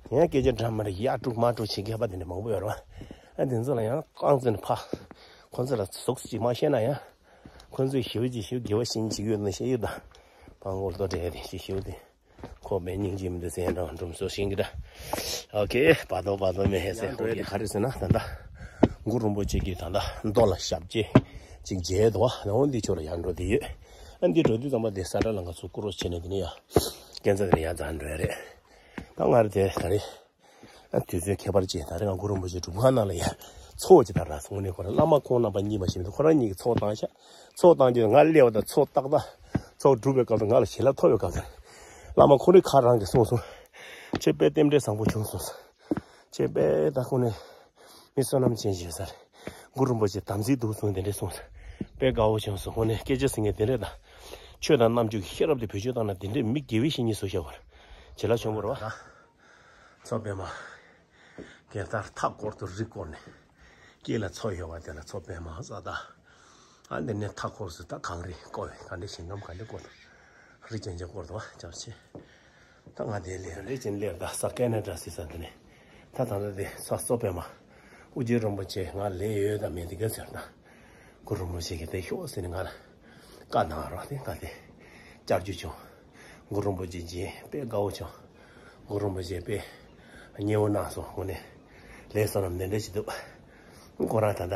དེ་ཡང་སྐད་ཆ་འདྲ་མི་འདྲ་ཡ་དཀྲུག་མ་དཀྲུག་བྱེད་མཁས་པ་དེ་འདྲ་མང་པོ་ཡོད་རེད་བ། ཨ་དེ་ཚོ་ལ་ཡང་རྐང་བཙུགས་ནས་ཕ། ཁོང་ཚོ་ལ་ཟུག་ཅིག་མ་བཤད་ན་ཡང་། ཁོང་ཚོས་ཞེ་པོ་ཅིག་ཞེ་པོ་དགེ་བ་བྱེད་ཀྱི་ཡོད་ན་བཤད་ཡོད་ད། ཕ་ངོ་ལྟོ་འདྲེ་དེ་ཞེ་ཞེ་པོ་དེ། ཁོ་པའི་སྙིང་རྗེ་མི་འདུག་ཟེར་འདྲ་འགྲོམ་སོ་ཤིང་གི་འདྲ། ཨོ་ཁེ་བ་དོ་བ་དོ་མེ་ཧེ་སེ་ཧོ་ཡེ་ག་རེ་ཟེར་ན་ད་ལྟ། གུ་རུ་རིན་པོ་ཆེ་གི་ད་ལྟ་མདོ་ལ་ཞབས་རྗེས་ཅིག་མཇལ་འདུག་བ། ལོང་འདི་ཆོ་ལ་ཡར་འགྲོ་དེ་ཡོད། ཨ་འདི་འགྲོ་དུས་ཙམ་པ་དེ་ས་ཁྲ་ལ་ང་ཚོ་སྐུ་རོགས་བྱས་ནས་དེ་ནས་ཡ། སྐས་འཛེག་དེ་ནས་ཡར་འཛེག་འགྲོ་ཡ་རེད། ད་ང་རེ་དེ་ད་རེད། ཨ་དུས་ཚོད་ཁྱད་པར་ཅན་ད་རེས་ང་གུ་རུ་རིན་པོ་ཆེ་སྒྲུབ་ཁང་ནང་ལ་ཡ། ཚོགས་ཀྱི་ད་ར་སོང་ནས་ཁོ་རང་བླ་མ་ཁོང་རྣམ་པ་གཉིས་པ་ཞིག་འདུག་ཁོ་རང་གཉིས་ཀྱི་ཚོགས་བཏང་ཤག་ཚོགས་བཏང་རྒྱུ་ང་སླེབས་པ་དང་ཚོགས་ཏག་ཏག་ཚོགས་གྲུབ་པའི་སྐབས་སུ་ང་ལ་ཞལ་ལག་ཐོབ་པའི་སྐབས་སུ། བླ་མ་ཁོང་རང་ཁ་རང་གིས་གསུངས་སོང་། ཁྱེད་དཔེ་རྟེན་འབྲེལ་བཟང་པོ་བྱུང་སོང་། ཁྱེད་དཔེ་ད་ཁོང་ནས་མི་བསོད་ནམས་ཅན་ཞིག་ཡོད་ས་རེད། གུ་རུ་རིན་པོ་ཆེ་དམ་ཚིག་འདུག་གསུངས་དེ་འདྲས་གསུངས་སོང་། དཔེ་དགའ་བོ་བྱུང་སོང་། ཁོང་ནས་སྐད་ཆ་ཟེར་མཁན་དེ་འདྲས་དང་། ཆོས་དང་རྣམ་འགྱུར་གྱི་ཤེས་རབ་དེ་བེད་སྤྱོད་བཏང་ན་དེ་འདྲས་མི་དགེ་བའི་བཤེས་གཉེན་བཟོ་ཤེས་པ་རེད། བྱིན་རླབས་ཆེན་པོ་རེད་བ། མཚོ་པདྨ། གང་ལྟར་མཐའ་སྐོར་དུ་རི་བསྐོར་ནས། དཀྱིལ་ལ་མཚོ་ཡོད་པ་དེ་ལ་མཚོ་པདྨ་ཟེར་ད། ཨ་འདི་ནས་མཐའ་འཁོར་སུ་ད་གངས་རི་བསྐོར་བས་གངས་རི་ཞིང་ཁམས་གངས་རི་བསྐོར་དུ། རི་རྐྱང་རྐྱང་བསྐོར་དུ་བ་ཅག་ཆེ། ད་ང་དེ་ལས་རི་ཅན་ལས་ད་ས་ཀེ་ན་ཌ་ཟེར་ས་འདི་ནས། ད་ད་ལྟ་དེ་ས་མཚོ་པདྨ། ཨོ་རྒྱན་རིན་པོ་ཆེ་ང་ལས་ཡོད་ད་མེད་དེ་ག་ཟེར་ད། གུ་རུ་རིན་པོ་ཆེ་གིས་དེ་ཤོག་ཟེར་ནས་ང་ལ་བཀའ་གནང་རོགས་དེ་ང་དེ་བསྐྱར་ཞུ་བྱུང་། གུ་རུ་རིན་པོ་ཆེ་མཇལ་དཔེ་དགའ་བོ་བྱུང་། གུ་རུ་རིན་པོ་ཆེ་དཔེ་མཉེས་པོ་གནང་སོང་། དངོས་གནས་ལས་བསོད་ནམས་འདི་འདྲ་ཞིག་འདུག་ཁོ་རང་ད་ལྟ་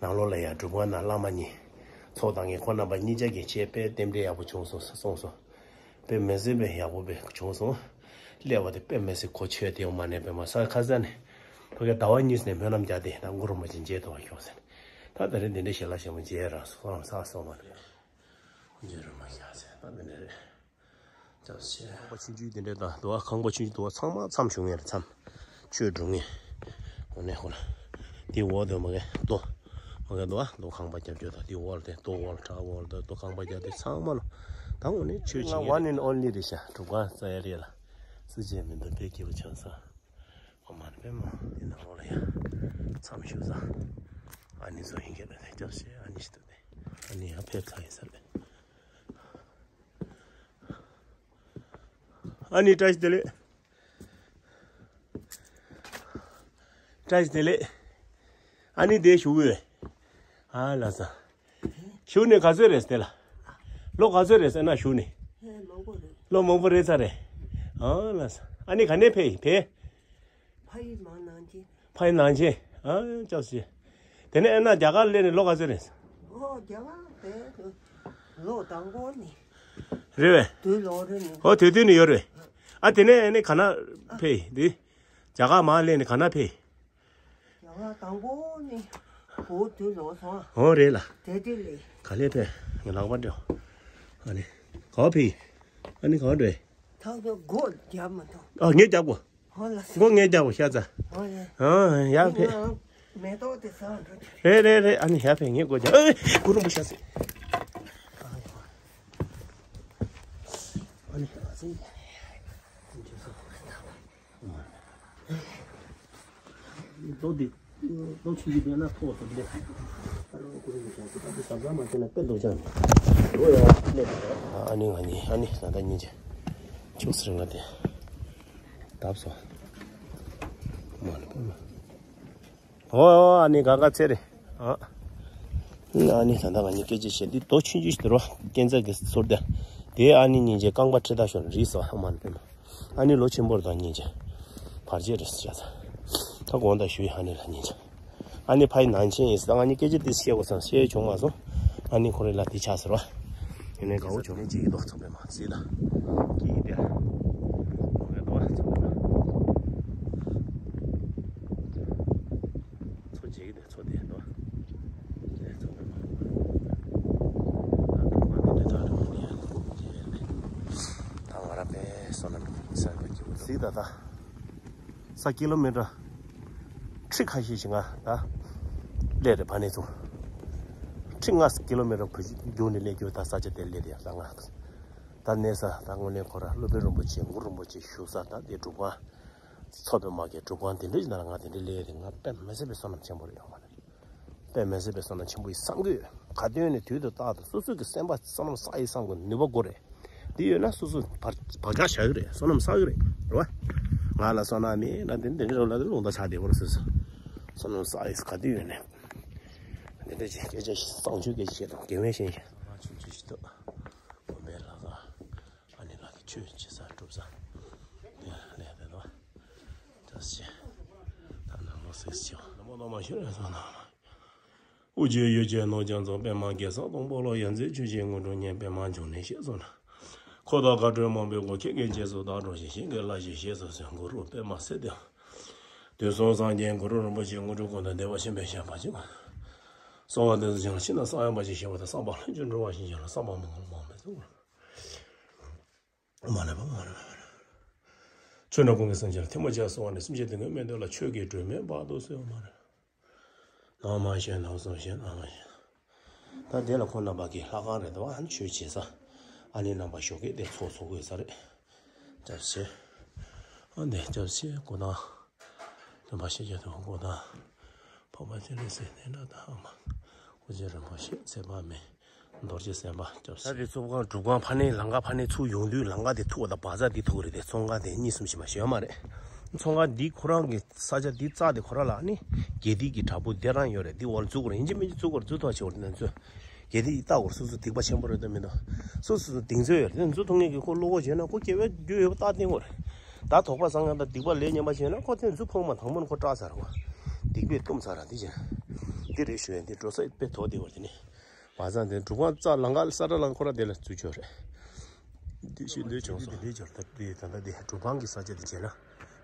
ནང་ལོགས་ལ་ཡང་སྒྲུབ་ཁང་ནང་བླ་མ་གཉིས་ཚོགས་བཏང་མཁན་ཁོ་རྣམ་པ་གཉིས་ཆ་གིས་ཁྱེད་དཔེ་རྟེན་འབྲེལ་ཡག་པོ་བྱུང་སོང་གསུངས་སོང་། དཔེ་མི་སྲིད་པའི་ཡག་པོ་དཔེ་བྱུང་སོང་། སླེབས་པ་དེ་དཔེ་མི་སྲིད་གོ་ཆོད་དེ་ཡོང་མ་ནས་དཔེ་མ་ས་ཁ་ས་ནས་ཕ་གི་ཟླ་བ་གཉིས་ནས་སྨོན་ལམ་རྒྱག་སྟེ་ད་གུ་རུ་རིན་པོ་ཆེ་མཇལ་ཐུབ་པ་ཤོག་ཟེར། ད་ད་རེས་འདི་འདྲའི་ཞལ་ལག་ཞིམ་པོ་མཇལ་རང་སོང་རང་ས་སོང་བ་རེད། མཇལ་རུ་མ་བཞག་ཟེར་ད་འདི་འདྲ་རེད། ཅག་ཆེ། ཁང་པ་ཆུང་ཆུང་དེ་འདྲ་དང་དུ་བ་ཁང་པ་ཆུང་ཆུང་དུ་བ་ཚང་མ་མཚམས་ཞུགས་ངེས་རེད་མཚམས། ཆོས་སྒྲུབ་ངེས། འོ་ནས་ཧོ་ལ། དེ་འོག་དུ་མ་གས་རྡོ། མ་གས་རྡོ་ཨ་རྡོ་ཁང་པ་རྒྱབ་ཆོག་ད་དེ་འོག་ལ་དེ་རྡོ་འོག་ལ་བྲག་འོག་ལ་དེ་རྡོ་ཁང་པ་རྒྱབ་དེ་ཚང་མ་ལ། ད་འོ་ནས་ཆོས་བྱེད་ངེས་རེད། One and only རེད་ཤག་སྒྲུབ་ཁང་རྩ་ཡ་རེད་ལ། སུ་བྱས་མི་འདུག་དཔེ་སྐྱིད་པོ་བྱུང་སོང་། འོ་མ་ནི་པད་མ་དེ་ནང་ལོགས་ལ་ཡ། མཚམས་ཞུགས་ས། ཨ་ནི་ཚོ་ཡིན་གྱི་རེད་དེ་སྐྱབས་སེ་ཨ་ནི་ཞིག་འདུག་དེ། ཨ་ནི་ཡ་ཕེབས་ཚར་ཡིན་ས་རེད། ཨ་ནི་བཀྲ་ཤིས་བདེ་ལེགས། བཀྲ་ཤིས་བདེ་ལེགས། ཨ་ནི་དེ་བཞུགས་ཡོད། ཨ་ལ་ས། བཞུགས་ནས་ག་ཚོད་རེད་དེ་ལ། ལོ་ག་ཚོད་རེད་ཟེར་ན་བཞུགས་ནས། ཧེ་ལོ་གོ་རེད། ལོ་མང་པོ་རེད་ཚར་རེད། ཨ་ལ་ས། ཨ་ནི་ག་ནས་ཕེབས་ཡིན་ཕེབས། ཕ་ཡུལ་མ་ནང་ཆེན། ཕ་ཡུལ་ནང་ཆེན། ཨ་ཅོག་ཞེ། དེ་ནས་ཨ་ན་རྒྱ་གར་སླེབས་ནས་ལོ་ག་ཚོད་རེད། ཨོ་རྒྱ་གར་དེ་ལོ་དང་པོ་ནི། རེད་བས། དུས་ལོ་རེ་ནི། ཨོ་དུས་དུས་ནི་ཡོད་རེད། ཨ་དེ་ནས་ཨ་ནི་ག་ན་ཕེབས་ཡིན་འདི། རྒྱ་གར་མར་སླེབས་ནས་ག་ན་ཕེབས་ཡིན། ཡང་ང་དང་པོ་ནི་བོད་དུ་ལོག་སོང་། འོ་རེད་ལ། དེ་དེ་ལས། ག་ལེ་ཕེ། ངས་ལག་པ་འདྲེའོ། ཨ་ནི། ག་བ་ཕེ། ཨ་ནི་ག་བ་འདྲེ། ཐག་ཏུ་སྒོ་རྒྱབ་མ་ཐུབ། ཨ་ངས་རྒྱབ་གོ། ཧོ་ལ་སི། སྒོ་ངས་རྒྱབ་གོ་ཤ་ཚ། ཧོ་ལ། ཨ་ཡ་ཕེ། ང་མེ་ཏོག་དེ་ཟ་འགྲོ། རེད་རེད་རེད། ཨ་ནི་ཡ་ཕེ་ངས་སྒོ་རྒྱབ། ཨེ་ཀུ་རུ་འབུ་ཤ་སི། ཨ་ནི་ཤ་སི། ལོ་འདི། ལོ་ཆུང་ཆུང་དེ་ན་ཐོག་ཏུ་སླེབས། ཨ་ནི་ང་གཉིས་ཨ་ནི་ད་ལྟ་གཉིས་ཀྱི་ཆུ་སྲིན་ང་དེ་བཏབ་སོང་། མ་ལ་པ་མ། ཨོ་ཨོ་ཨ་ནི་ག་ག་ཚེ་རེད། ཨ་ཨ་ནི་ད་ལྟ་ང་གཉིས་སྐད་ཆ་བཤད་འདི་རྡོ་ཆུང་ཆུང་ཞིག་འདུག་རོ། སྐས་འཛེག་གི་ཟུར་དེ། དེ་ཨ་ནི་གཉིས་ཀྱི་རྐང་པ་ཁྲི་ད་ཤོར་རིས་སོ་ཨ་མ་ལ་པེ་མ། ཨ་ནི་ལོ་ཆེན་པོར་དང་གཉིས་ཀྱི་བར་ཆད་རེད་ཟེར་བྱ་ཚ། ད་དགོངས་དག་ཞུ་ཡི་ཨ་ནི་ལ་གཉིས་ཀྱི། ཨ་ནི་ཕ་ཡི་ནང་ཆེན་ཡིན་ཟེར་ད་ང་གཉིས་སྐད་ཆ་དེ་བཤད་དགོས་བསམ་བཤད་བྱུང་མ་སོང་། ཨ་ནི་ཁོ་རེ་ལ་དེ་ཆགས་ཟེར་བ། ཡིན་ནའི་དགའ་བོ་བྱུང་ནས་ཅིག་ཡིན་མདོག་ཚོགས་པའི་མ་རྩིས་ད། ཀྱི་ཡིན་དེ། ཁོ་རེ་མདོག་ཚོགས་པའི་མ། ཚོ་བྱེད་ཀྱི་དེ་ཚོ་དེ་མདོག་དེ་ཚོ་དེ་མ། ད་ང་ར་པས་སོ་ན་མི་སར་པ་ཀྱི་འུ་སི་ད་ད། ས་ཀི་ལོ་མི་ཊར་ཁྲི་ཁ་ཤས་ཤིག་ང་ད་སླེབས་རེད་ཕ་ནས་ཚུར། ཁྲི་ལྔ་ཀི་ལོ་མི་ཊར་བུ་རྒྱུག་ནས་སླེབས་རྒྱུ་ད་ས་ཆ་དེ་སླེབས་རེད་ཡ་ད་ང་ད་གནས་ས་ད་དངོས་གནས་ཁོ་ར་སློབ་དཔོན་རིན་པོ་ཆེ་གུ་རུ་རིན་པོ་ཆེ་བཞུགས་ས་ད་དེ་སྒྲུབ་ཁང་ཚོགས་པའི་དམག་གི་སྒྲུབ་ཁང་དེ་འདྲ་ཞིག་ན་ང་དེ་འདྲ་སླེབས་རེད། ང་དཔེ་མི་སྲིད་པའི་བསོད་ནམས་ཆེན་པོ་རེད་ཡོང་བ་རེད། དཔེ་མི་སྲིད་པའི་བསོད་ནམས་ཆེན་པོ་ཡིན་བསམ་གི་ཡོད། ག་དུས་ནས་དུས་དང་རྟག་ཏུ་སོ་སོ་གི་སེམས་པ་བསོད་ནམས་བསགས་ཡིན་བསམ་གི་ནུས་པ་དགོས་རེད། དེ་ཡོད་ན་སོ་སོ་བག་བག་ཆགས་བཞག་གི་རེད། བསོད་ནམས་བསགས་གི་རེད། རེད་བ། ང་ལ་བསོད་ནམས་མེད་ན་དེ་འདི་འདྲ་ལ་དེ་ལུང་བསྟན་ཆགས་བསྡད་པ་རེད་སོ་སོ། བསོད་ནམས་བསགས་ཡིན་ག་དུས་ཡོད་ནས། འདི་འདྲ་ཅིག་སྐད་ཆ་ཞིག་གསང་སྤྱོད་སྐད་ཆ་བཤད་དང་དགེ་བའི་བཤད་བཤད། ང་ཆུང་ཆུང་ཞིག་ཏུ་དགོན་པའི་ལྷ་ཁང་ཨ་ནི་ལགས་ཀྱི་ཆོས་བྱེད་ས་སྒྲུབ་ས་དེ་ལས་དེ་དང་། ཅག་ཅེ། ད་ནང་ལོགས་སུ་ཞིག་ནམ་མཁའ་ནང་མ་ཤོར་ཡ་སོང་ནང་མ། དབུ་རྒྱན་ཡོ་བྱད་ནོར་རྒྱ་མཚོ་པདྨ་གེ་སར་དང་སྤོ་ལོ་ཡ་མཚན་ཆུ་སྐྱེས་དངོས་གྲུབ་བརྙེས་པདྨ་འབྱུང་གནས་ཞེས་གསུངས་ལ། འཁོར་དང་མཁའ་འགྲོ་མང་པོའི་སྒོ་ཁྱེད་ཀྱི་རྗེས་སུ་བདག་འགྲོ་ཞིང་གཤེགས་ཀྱི་ལྷ་ཞེས་ཞེས་སུ་གསོལ། གུ་རུ་པདྨ་སིདྡྷི་ཧཱུྃ། དུས་གསུམ་སངས་རྒྱས་གུ་རུ་རིན་པོ་ཆེ་དངོས་གྲུབ་ཀུན་ཏུ་བདེ་བ་ཆེན་པོའི་ཞབས་པད་ཕྱི་མ། གསང་བ་འདི་ཚོ་ཅན་ལ་ཕྱི་ནང་གསང་ཡང་པ་ཞེས་བྱ་བ་དང་གསང་བ་ལྷུན་གྱིས་གྲུབ་པ་ཞེས་བྱ་ལ་གསང་བ་མང་པོ་མང་པོས་གསུངས། མ་ལེགས་པ་མ་ལེགས་པ། ཆོས་འདྲ་ཀུན་གྱི་སེམས་ཅན་ལ་ཐལ་མོ་སྦྱར་གསོལ་བ་ནི་སེམས་ཅན་དོན་ཀུན་མི་འདོད་ལ་ཆོས་ཀྱི་སྒྲོན་མེ་འབར་དུ་གསོལ་བ་མ་ལེགས། ནམ་མ་ཤེས་ནམ་སོང་ཤེས་ནམ་མ་ཤེས། ད་དེ་ལ་ཁོང་རྣམ་པ་གི་ལྷ་ཁང་རེད་དོ། ཨ་ནི་ཆོས་བྱེད་ས། ཨ་ནི་རྣམ་པ་ཞོགས་ཀས་དེ་ཚོགས་ཚོགས་དགོས་ས་རེད། སྐྱབས་ཆེ། ཨ་འདི་སྐྱབས་ཆེ་སྐུ་ཐང་། སྟོན་པ་ཤཱཀྱ་ཐུབ་པ་སྐུ་ཐང་། འཕགས་པ་སྤྱན་རས་གཟིགས་ནས་ན་ད་ཨ་མ། སྐུ་ཚེ་རིན་པོ་ཆེ་ཚེ་དཔག་མེད། རྡོ་རྗེ་སེམས་དཔའ་སྐྱབས་ཆེ། ད་དེ་ཚོགས་ཁང་སྒྲུབ་ཁང་ཕ་ནས་ལམ་ཁ་ཕ་ནས་ཚུར་ཡོང་དུས་ལམ་ཁ་དེ་ཐུག་པ་དང་བ་ཛ་དེ་ཐུག་རེད་དེ་ཚོང་ཁང་དེ་གཉིས་གསུམ་ཞིག་མ་ཞོན་མ་རེད། ཚོང་ཁང་འདི་ཁོ་རང་གི་ས་ཆ་འདི་རྩ་དེ་ཁོ་རང་ལ་ནི་དགེ་སྡིག་གི་བྲག་ཕུག་དེ་རང་ཡོད་རེད། འདི་འོག་ལ་འཛུལ་དགོས་རེད། ཡིན་གཅིག་མིན་གཅིག་འཛུལ་དགོས་རེད། འཛུལ་ཐག་ཆོད་རེད་ན་འཛུལ། དགེ་སྡིག་ལྟ་དགོས་རེད། སོ་སོ་སྡིག་པ་ཆེན་པོ་རེད་དམ་མི་འདུག་སོ་སོ་སོ་གདེང་ཚོད་ཡོད་རེད། འཛུལ་ཐུབ་མཁན་གྱི་ཁོ་བློ་ཁོག་བྱས་ན་ཁོ་སྐྱེ་བའི་རྒྱུ་ཡོད་པ་རྟགས་བསྟན་དགོས་རེད། ད་དོགས་པ་བཟང་ཡང་ད་སྡིག་པ་ལས་ངན་པ་བྱས་ན་ཁོ་དེ་འཛུལ་ཕོག་མ་དང་པོ་ནས་ཁོ་སྐྲག་ཚར་བ། སྡིག་པས་བཏུམ་ཚར་ར་འདི་བྱས་ན། འདི་རེད་ཞུ་ཡ་འདི་འགྲོ་ས་དཔེ་དོག་བདེ་བ་དེ་ནི། བ་ཚང་དེ་འབྲུག་སྒང་རྩ་ལམ་ཁ་ས་ཁྲ་ལམ་ཁོ་ར་དེ་ལ་འཛུལ་ཆོག་རེད། འདི་ཤི་འདི་བྱུང་སོང་། འདི་འདྲའི་འབྱོར་ད་འདི་ད་ལྟ་འདི་འབྲུག་སྒང་གི་ས་ཆ་དེ་བྱས་ན།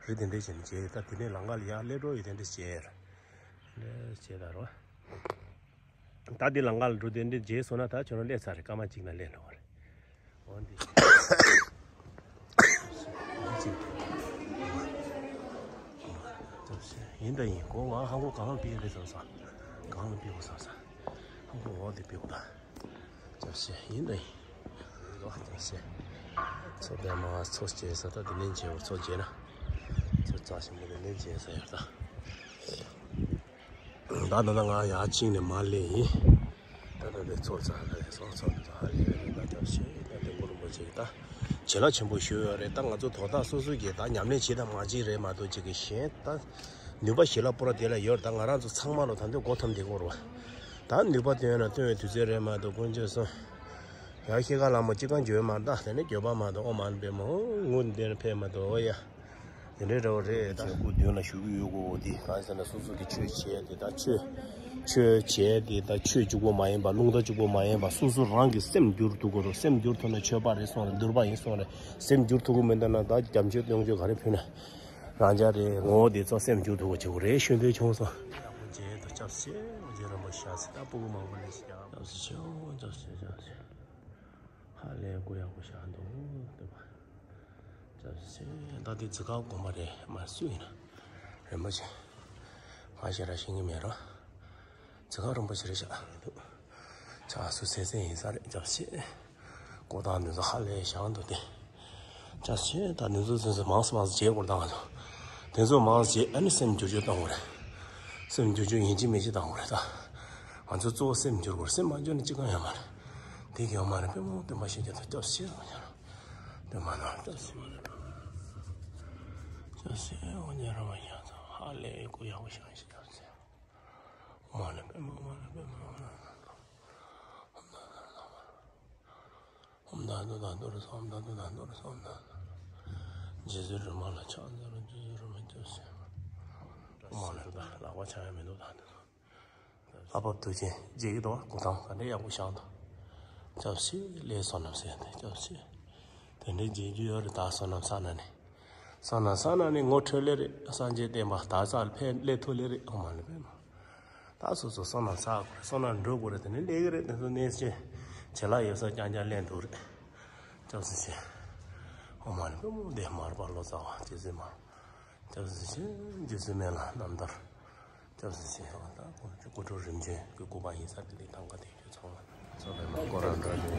རི་དེ་འདྲའི་བྱས་ན་བྱས་ཡོད། ད་དེ་ནས་ལམ་ཁ་ལ་ཡར་སླེབས་འགྲོ་ཡོད་དེ་འདྲ་བྱས་ཡོད་རེད། འདྲ་བྱས་ད་རོ། ད་འདི་ལམ་ཁ་ལ་འགྲོ་དེ་འདྲ་བྱས་སོང་ན་ད་ཁྱོད་རང་སླེབས་ཚར་རེད། སྐར་མ་གཅིག་ན་སླེབས་འགྲོ་བ་རེད། འོ་འདི། ཡིན་ད་ཡིན། གོ་ང་ཧང་གོ་གང་ལ་ཕེབས་རེད་བསམ་ས། གང་ལ་ཕེབས་དགོས་བསམ་ས། ཧང་གོ་འོ་འདི་ཕེབས་དགོས་ད། ཡིན་ད་ཡིན། ཡིན་ད་ཡིན། ཚོ་པད་མ་ཚོ་སྐྱེས་ས་ད་དེ་ནས་མཇལ་བ་ཚོ་མཇལ་ན། ཚོ་རྩ་ཆེན་པོ་དེ་ནས་མཇལ་ས་ཡོད་ད། ད་ད་ལྟ་ང་ཡར་ཕྱིན་ནས་མར་སླེབས་ཡིན། ད་ལྟ་དེ་ཚོ་རྩ་ལ་ཡ་སོང་ཚོ་རྩ་ལ་ཡ་ད་སྐྱབས་ཆེ་ད་དེ་གུ་རུ་མ་བྱེད་ད། བྱེད་ལ་ཆེན་པོ་ཞུ་ཡོད་རེད། ད་ང་ཚོ་དོ་བདག་སོ་སོ་གིས་ད་ཉམས་ལེན་བྱེད་དང་མ་བྱེད་རེད་མ་གཏོགས་ཅིག་གི་གཞན་ད་ནུས་པ་ཞི་ལ་པོ་ར་དེ་ལ་ཡོད་རེད། ད་ང་རང་ཚོ་ཚང་མ་ལོ་ད་འདོད་སྒོ་ཐམ་དེ་གོ་ར་བ། ད་ནུས་པ་བཏོན་ན་བཏོན་བའི་དུས་ཚོད་རེད་མ་གཏོགས་དཀོན་མཆོག་གསུམ། ཡང་ཤེལ་དཀར་ལ་མོ་གཅིག་གང་འགྱོད་མ་ད་དེ་ནས་འགྱོད་པ་མ་གཏོགས། ཨོཾ་མ་ཎི་པདྨེ་ཧཱུྃ། དངུལ་འདིར་ཕེབས་མ་གཏོགས། ཨོ་ཡ། དེ་འདྲའི་འདྲ་བོ་རེད། ད་སྐུ་མདུན་ལ་བཞུགས་ཀྱི་ཡོད་གོ། འོ་འདི་གང་ཟེར་ན་སོ་སོ་གི་ཆོས་བྱས་དེ་དག་ཆོས། ཆོས་བྱས་དེ་དག་ཆོས་གཅིག་པོ་མ་ཡིན་པ། རླུང་རྟ་གཅིག་པོ་མ་ཡིན་པ། སོ་སོ་རང་གི་སེམས་བསྒྱུར་ཐུབ་དགོས་རེད། སེམས་བསྒྱུར་ཐུབ་ན་ཆོས་པ་རེད་སོང་རེད། འདུལ་བ་ཡིན་སོང་རེད། སེམས་བསྒྱུར་ཐུབ་ཀྱི་མི་འདུག་ན་ད་རྒྱ་མཚོའི་སྟོང་མཆོད་ག་རེ་ཕུལ་ན་རང་ཅག་རེད། ངོ་བོ་དེ་ཚོ་སེམས་བསྒྱུར་ཐུབ་པ་བྱེད་དགོས་རེད། ཤུགས་ལྡན་བྱུང་སོང་། ཡག་པོ་བྱས་དང་སྐྱབས་སེ་འོ་རྗེ་རིན་པོ་ཆེ་ཟེར། ད་སྤུ་གུ་མང་པོ་ལས་ཤིག་ཡག་སྐྱབས་སེ་ཆེ་འོ་སྐྱབས་སེ་སྐྱབས་སེ། ཧ་ལས་སྐུ་ཡག་པོ་བཞག་འདུག་སྟོན་པ། སྐྱབས་སེ་ཆེ། ད་དེ་ཙི་ཁ་དགོན་པ་རེད། མ་སུ་ཡིན་ན་རིན་པོ་ཆེ། ང་ཞེ་དྲག་ཤེས་ཀྱི་མེད་ར། ཙི་ཁ་རིན་པོ་ཆེ་རེད་ཤག་འདུག་ཆ་སུ་སེ་སེ་ཡིན་ས་རེད། སྐྱབས་སེ་ཆེ། ཀོ་ཐང་འདི་ཚོ་ཧ་ལས་བཞག་འདུག་སྟེ། ཅག་ཤེས་ད་འདི་ཚོ་ཚོ་ཚོ་མང་སུ་མང་སུ་བྱེད་དགོས་ད་ང་ཚོ། དེ་ཚོ་མང་སུ་བྱེད་ཨ་ནི་སེམས་བསྒྱུར་བཅོས་གཏོང་དགོས་རེད། སེམས་བསྒྱུར་བཅོས་ཡིན་གཅིག་མིན་གཅིག་གཏོང་དགོས་རེད་ད། ང་ཚོ་གཙོ་བོ་སེམས་བསྒྱུར་དགོས་རེད། སེམས་མ་བསྒྱུར་ན་ཅི་གང་ཡོད་མ་རེད། དེ་གི་ཡོད་མ་རེད། པདྨེ་སྟོན་པ་ཤེས་ཀྱི་ད་སྐྱབས་སེ་ཆེ་ང་ཚོ། སྟོན་པ་ན་སྐྱབས་སེ་ཆེ་མ་རེད། སྐྱབས་སེ་ཆེ་འོ་ཉེ་ར་མ་ཡ་ཚོ་ཧ་ལས་སྐུ་ཡག་པོ་བཞག་ཤིག་སྐྱབས་སེ་ཆེ། མ་ལ་པདྨེ་མ་ལ་པདྨེ་མ་ལ། ཧོམ་ད་དུ་ད་དུ་རུ་སོམ་ད་དུ་ད་དུ་རུ་སོམ་ད་དུ། རྗེ་བཙུན་སྒྲོལ་མ་ལ་ཕྱག་འཚལ་ལོ། རྗེ་བཙུན་སྒྲོལ་མ་སྐྱབས་སེ་ཆེ། མ་ལ་ད་ལག་པ་འཆང་ཡ་མི་འདུག་ད་དུ། ཨ་བབ་དུས་ཆེན་མཇལ་གྱི་འདུག་སྐུ་ཐང་ག་འདྲ་ཡག་པོ་བཞག་འདུག་སྐྱབས་སེ་ཆེ་ལས་བསོད་ནམས་ཟེར་ཏེ་སྐྱབས་སེ་ཆེ། དེ་འདྲའི་མཇལ་རྒྱུ་ཡོད་རེད། ད་བསོད་ནམས་བསགས་ན་ནི། བསོད་ནམས་བསགས་ན་ནི་ངོ་འཕྲོད་ལེ་རེད། སངས་རྒྱས་བསྟན་པ་དར་ས་ལ་ཕན་སླེབས་ཐུབ་ལེ་རེད། ཨོཾ་མ་ཎི་པདྨེ། ད་སོ་སོ་བསོད་ནམས་བསགས་དགོས་རེད། བསོད་ནམས་འགྲོ་དགོས་རེད། དེ་ནི་ལས་ཀྱི་རེད། དེ་ཚོ་གནས་ཆེ་བྱེད་ལ་ཡོད་ས་རྐྱང་རྐྱང་ལེན་འདུག་རེད། སྐྱབས་སུ་མཆི། ཨོཾ་མ་ཎི་པདྨེ། འདས་མར་པ་ལོ་ཙཱ་བ་རྗེ་བཙུན་མ། སྐྱབས་སུ་མཆི། རྗེ་བཙུན་མི་ལ་རྣམ་ཐར། སྐྱབས་སུ་མཆི། ད་སྐུ་ཕྲེང་རིམ་བྱོན་གྱི་སྐུ་པར་ཡིན་ས་དེ་ལས་ཐང་ག་དེ་ཁྱོད་ཚང་མ། ཚོགས་པའི་མ་སྐོར་ར་འགྲོ་ཡོད།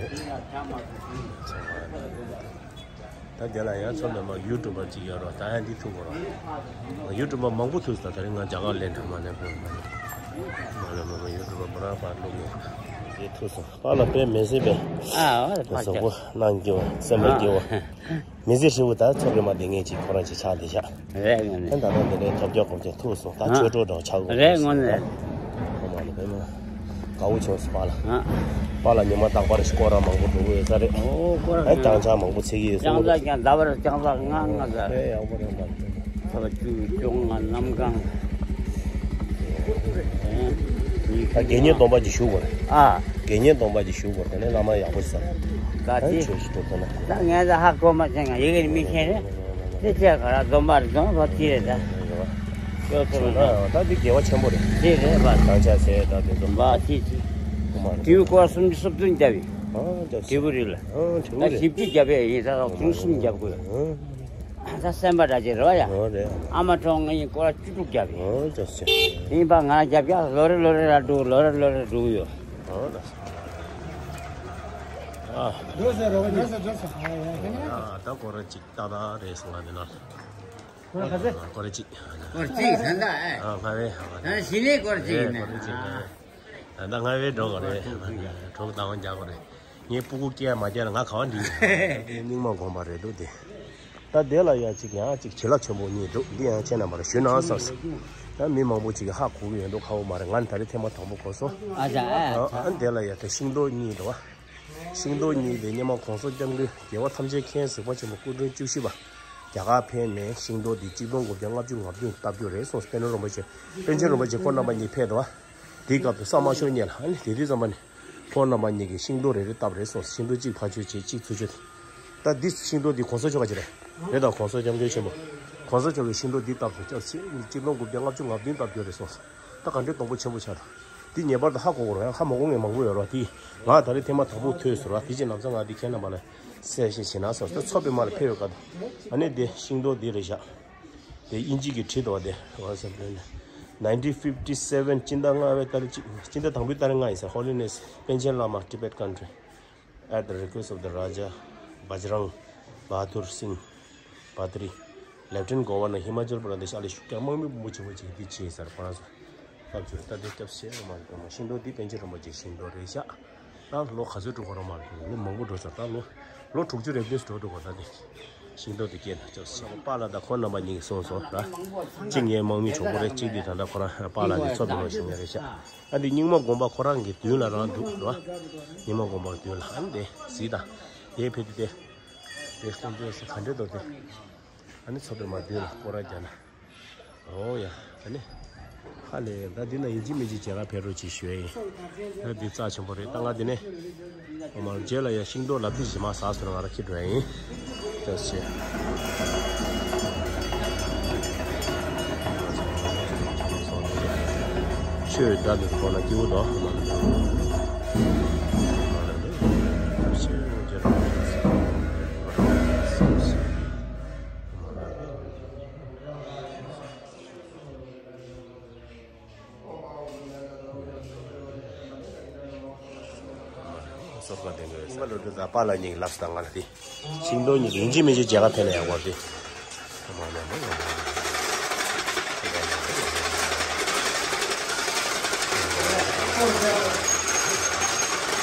ད་དེ་ལ་ཡང་ཚོགས་པའི་མ་ཡུ་ཊུབ་པར་ཅིག་ཡོད་རོགས། ད་ཡང་འདི་ཐུག་གོ་རོགས། ཡུ་ཊུབ་པར་མང་པོ་ཐུག་ས། ད་རིང་ང་རྒྱ་གར་ལེན་ཐུབ་མ་ལེན་པོ་མ་ལེན། མ་ལེན་མ་ལེན་ཡུ་ཊུབ་པར་མ་ར་པར་ལུག་ནས་དེ་ཐུག་སོང་། པཱ་ལགས་དཔེ་མི་སྲིད་པས། ཨ་ཨ་ཕ་གཟུགས་པོ་གནང་སྐྱིད་པ། སེམས་པ་སྐྱིད་པ། མི་ཚེ་ཧྲིལ་པོ་ད་ཚོགས་པའི་མ་དེ་ངས་ཅིག་ཁོ་རང་ཅིག་ཆགས་བསྡད་ཤག་རེད་ངོ་ནས། ཨ་ད་ལྟ་འདི་ནས་ཐོབ་རྒྱག་གོམ་ཆེན་ཐུག་སོང་། ད་ཨ་ཆོས་གྲོགས་འདྲ་བོ་ཆགས་དགོས་རེད་ངོ་ནས། ཁོ་མ་ནི་བས་མ། དགའ་བོ་བྱུང་སོང་པཱ་ལགས། ཨ། པཱ་ལགས་ཉི་མ་རྟག་པར་སྐོར་ར་མང་པོ་འགྲོ་གི་ཡོད་ས་རེད། ཨོ་སྐོར་ར་ཨ་རྐྱང་ཕྱག་མང་པོ་འཚོལ་གྱི་ཡོད་སོང་། རྐྱང་ཕྱག་ཀྱང་ཟླ་བར་རྐྱང་ཕྱག་ལྔ་ལྔ་ཟེར། དཔེ་ཡག་པོ་རེད་མ་རེད། ད་བཅུ་བཅོ་ལྔ་གནམ་གང་། ད་དགེ་བསྙེན་སྡོམ་པ་ཅིག་ཞུ་དགོས་རེད། ཨ། དགེ་བསྙེན་སྡོམ་པ་ཅིག་ཞུ་དགོས་རེད། དེ་ནས་བླ་མ་ཡག་པོ་ཞིག་ཟ། ད་ཅི། ཆོས་ཞིག་སྒྲུབ་ཐུབ་ན། ད་ངས་ད་ཧ་གོ་མ་ཆེན་ང་ཡི་གེ་མི་ཤེས་རེད། དེ་ཚེ་ག་ར་སྡོམ་པ་རེད། སྡོམ་པ་ཅི་རེད་ད། ཡོད་ཚོད་ན་ད་འདི་དགེ་བ་ཆེན་པོ་རེད། དེ་རེད་པ། དང་ཆ་ཟེར་ད་དེ་ཚོ། བ་ཅི་ཅི། ཁོ་མ་རེད། དེའུ་སྐོར་སུམ་ཅུ་སོ་བདུན་བརྒྱབ་ཡིན། ཨ་ཅག་དྲིལ་བུ་རེད་ལ། ཨ་དྲིལ་བུ་རེད། ད་བཞི་བཅུ་བརྒྱབ་ཡས་ཡིན། ད་ཐུང་གསུམ་བརྒྱབ་དགོས། ཨ། ད་སེམས་པ་འདྲ་ཅིག་རེད་བ་ཡ། ཨོ་རེད། ཨ་མ་གྲོངས་ངེད་གཉིས་སྐོར་བཅུ་དྲུག་བརྒྱབ་ཡིན། ཨོ་ཅོག་ཅོག་ཡིན་པ་ང་རྒྱབ་རྒྱབ་ལོ་རེ་ལོ་རེ་ར་འགྲོ་ལོ་རེ་ལོ་རེ་འགྲོ་ཡོད། ཨོ་ལ། ཨ། འགྲོ་ཟེར་རོགས་འགྲོ་ཟེར་འགྲོ་ཟེར། ཨ་ཡ་ཡ། ཨ་ད་སྐོར་གཅིག་ཏག་ཏག་རེད་སོང་ང་འདི་ན། སྐོར་ག་ཚོད། སྐོར་གཅིག་སྐོར་གཅིག་ད་ད་ཨེ། ཨ་ང་རེད། ཨ་ཞི་ལས་སྐོར་གཅིག་ཡིན་ན། སྐོར་གཅིག་ཨ། ད་ལྟ་ང་བས་འགྲོ་དགོས་རེད། གྲོགས་དང་རྒྱག་དགོས་རེད། ངའི་སྤུ་གུ་སྐྱེ་མ་སྐྱེ་ལ་ང་ག་བ་འདི་ཡིན། སྙིང་མ་དགོངས་པ་རེད་འདུག་དེ། ད་དེ་ལ་ཡ་གཅིག་ཡང་གཅིག་བྱིན་རླབས་ཆེན་པོ་གཉིས་འདུག་འདི་ཡང་ཁྱེད་རྣམ་པར་ཞུས་ན་བསམས། ད་མི་མང་པོ་ཅིག་གིས་ཧ་གོ་གི་ཡོད་འདུག་ཁ་བོ་མ་རེད། ང་ནི་ད་རེས་ཐེངས་མ་དང་པོ་གོ་སོང་། ཨ་ཅག་ཨ། ཨ་དེ་ལ་ཡ་ད་ཤིང་ཏོག་གཉིས་འདུག་བ། ཤིང་ཏོག་གཉིས་དེ་སྔོན་མ་གོང་ས་སྐྱབས་མགོན་རྒྱལ་བ་ཐམས་ཅད་མཁྱེན་གཟིགས་པ་ཆེན་པོ་སྐུ་ཕྲེང་བཅུ་བཞི་པ་རྒྱ་གར་ཕེབས་ནས་ཤིང་ཏོག་འདི་གཅིག་སྟོང་དགུ་བརྒྱ་ལྔ་བཅུ་ང་བདུན་བཏབ་རྒྱུ་རེད་གསུངས། པཎ་ཆེན་རིན་པོ་ཆེ། པཎ་ཆེན་རིན་པོ་ཆེ་ཁོང་རྣམ་པ་གཉིས་ཕེབས་འདུག་བ། དེའི་སྐབས་སུ་ས་མ་ཤོར་ཉེ་ལ་ཨ་ནི་དེ་དུས་ཙམ་པ་ནས་ཁོང་རྣམ་པ་གཉིས་ཀྱིས་ཤིང་ཏོག་རེ་རེ་བཏབ་རེད་གསུངས། ཤིང་ཏོག་གཅིག་ཕར་ཆོད་བྱས་གཅིག་ཚུར་ཆོད། ད་འདི་ཤིང་ཏོག་འདི་གོང་ས་མཆོག་ག་ཅི་རེད། རེད་ད་གོང་ས་སྐྱབས་མགོན་ཆེན་པོ། གོང་ས་མཆོག་གིས་ཤིང་ཏོག་འདི་བཏབ་སོང་། སྐྱབས་སེ་གཅིག་སྟོང་དགུ་བརྒྱ་ལྔ་བཅུ་ང་བདུན་བཏབ་རྒྱུ་རེད་གསུངས། ད་ག་འདྲའི་སྡོང་པོ་ཆེན་པོ་ཆགས་འདུག་འདི་ངེས་པར་དུ་ཧ་གོ་དགོས་རེད། ཧ་མ་གོ་མཁན་མང་པོ་ཡོད་རེད་བ། དེ་ང་ད་རེས་ཐེངས་མ་དང་པོ་ཐོས་ཟེར་བ། དེ་ཅིག་ལམ་སང་ང་འདི་ཁྱེད་རྣམ་པ་ལ་གསལ་བཤད་བྱེད་ན་བསམ་སོང་། ཚོགས་པའི་མ་ལ་ཕེབས་ཡོད་སྐབས་དུ་ཨ་ནི་འདི་ཤིང་ཏོག་འདི་རེད་བཞག་དེ་དབྱིན་ཇི་གི་བྲིས་འདུག་བ། དེ་Nineteen fifty seven སྤྱི་ཟླ་ལྔ་པའི་ཏ་རིག་གཅིག་སྤྱི་ཟླ་དང་པོའི་ཏ་རིག་ལྔ་ཡིན་ཟེར། Holiness པཎ་ཆེན་བླ་མ་Tibet country at the request of the Raja Bajrang Bahadur Singh Patri, Lieutenant Governor Himachal Pradesh ཨ་ལས་ཤུགས་རྒྱག་དམག་མི་དཔོན་པོ་ཆེན་པོ་ཅིག་འདི་བྱས་ཟེར། ཁོ་རང་ཚོ་སྐབས་ཚོས་ད་དེ་སྐྱབས་ཞེ་མ་རེད། ཤིང་ཏོག་འདི་པཎ་ཆེན་རིན་པོ་ཆེའི་ཤིང་ཏོག་རེད་ཤག་ད་ལོ་ག་ཚོད་འགྲོ་གི་རེད་མ་རེད། ལོ་མང་པོ་འགྲོ་ཚར། ད་ལོ་ལོ་དྲུག་ཅུ་རེ་བདུན་འགྲོ་འགྲོ་གི་རེད། ད་དེ་ ཤིང་ཏོག་དེ་སྐྱེས་ན་ཅོག་ཟེར། པཱ་ལགས་དང་ཁོང་རྣམ་པ་གཉིས་ཀྱིས་གསུངས་སོང་ར། གཅིག་ངའི་དམག་མིའི་གྲོགས་པོ་རེད། གཅིག་དེ་ད་ལྟ་ཁོ་རང་པཱ་ལགས་དེ་མཚོ་པདྨ་བཞེངས་མཁན་རེད་ཤག་ཨ་འདི་རྙིང་མ་དགོན་པ་ཁོ་རང་གི་མདུན་ལ་རང་འདུག་ར། རྙིང་མ་དགོན་པ་གི་མདུན་ལ་ཨ་ནི་དེ་གཟིགས་དང་། དེའི་ཕེབས་དུས་དེ། དེ་སྟོན་དུས་སུ་ག་འདྲས་འདུག་དེ། ཨ་ནི་མཚོ་པདྨ་མདུན་ལ་སྐོར་ར་རྒྱག་ན། ཨོ་ཡ། ཨ་ནི། ཧ་ལས་ད་འདི་ན་ཡིན་གཅིག་མིན་གཅིག་མཇལ་ཁ་ཕེབས་རོགས་ཅེས་ཞུ་ཡ་ཡིན། ད་འདི་རྩ་ཆེན་པོ་རེད། ད་ང་འདི་ནས། ཨོ་མ་རྗེས་ལ་ཡ་ཤིང་ཏོག་ལབ་དུས་ཇི་མ་ཟ་སོང་ང་ར་ཁྱི་འགྲོ་ཡ་ཡིན། ལྟོས་ཤིག་ཆོས་སྒྲ་འདི་ཚོ་ན་སྐྱིད་པོ་འདུག་སོར་ཁ་ལྡན་དགོས་ས། ང་ལོ་དུ་ད་པཱ་ལགས་གཉིས་ལབ་སྟངས་ང་ལ་དེ། ཤིང་ཏོག་གཉིས་ཡིན་གཅིག་མིན་གཅིག་མཇལ་ཁ་ཕེབས་ན་ཡག་པོ་རེད།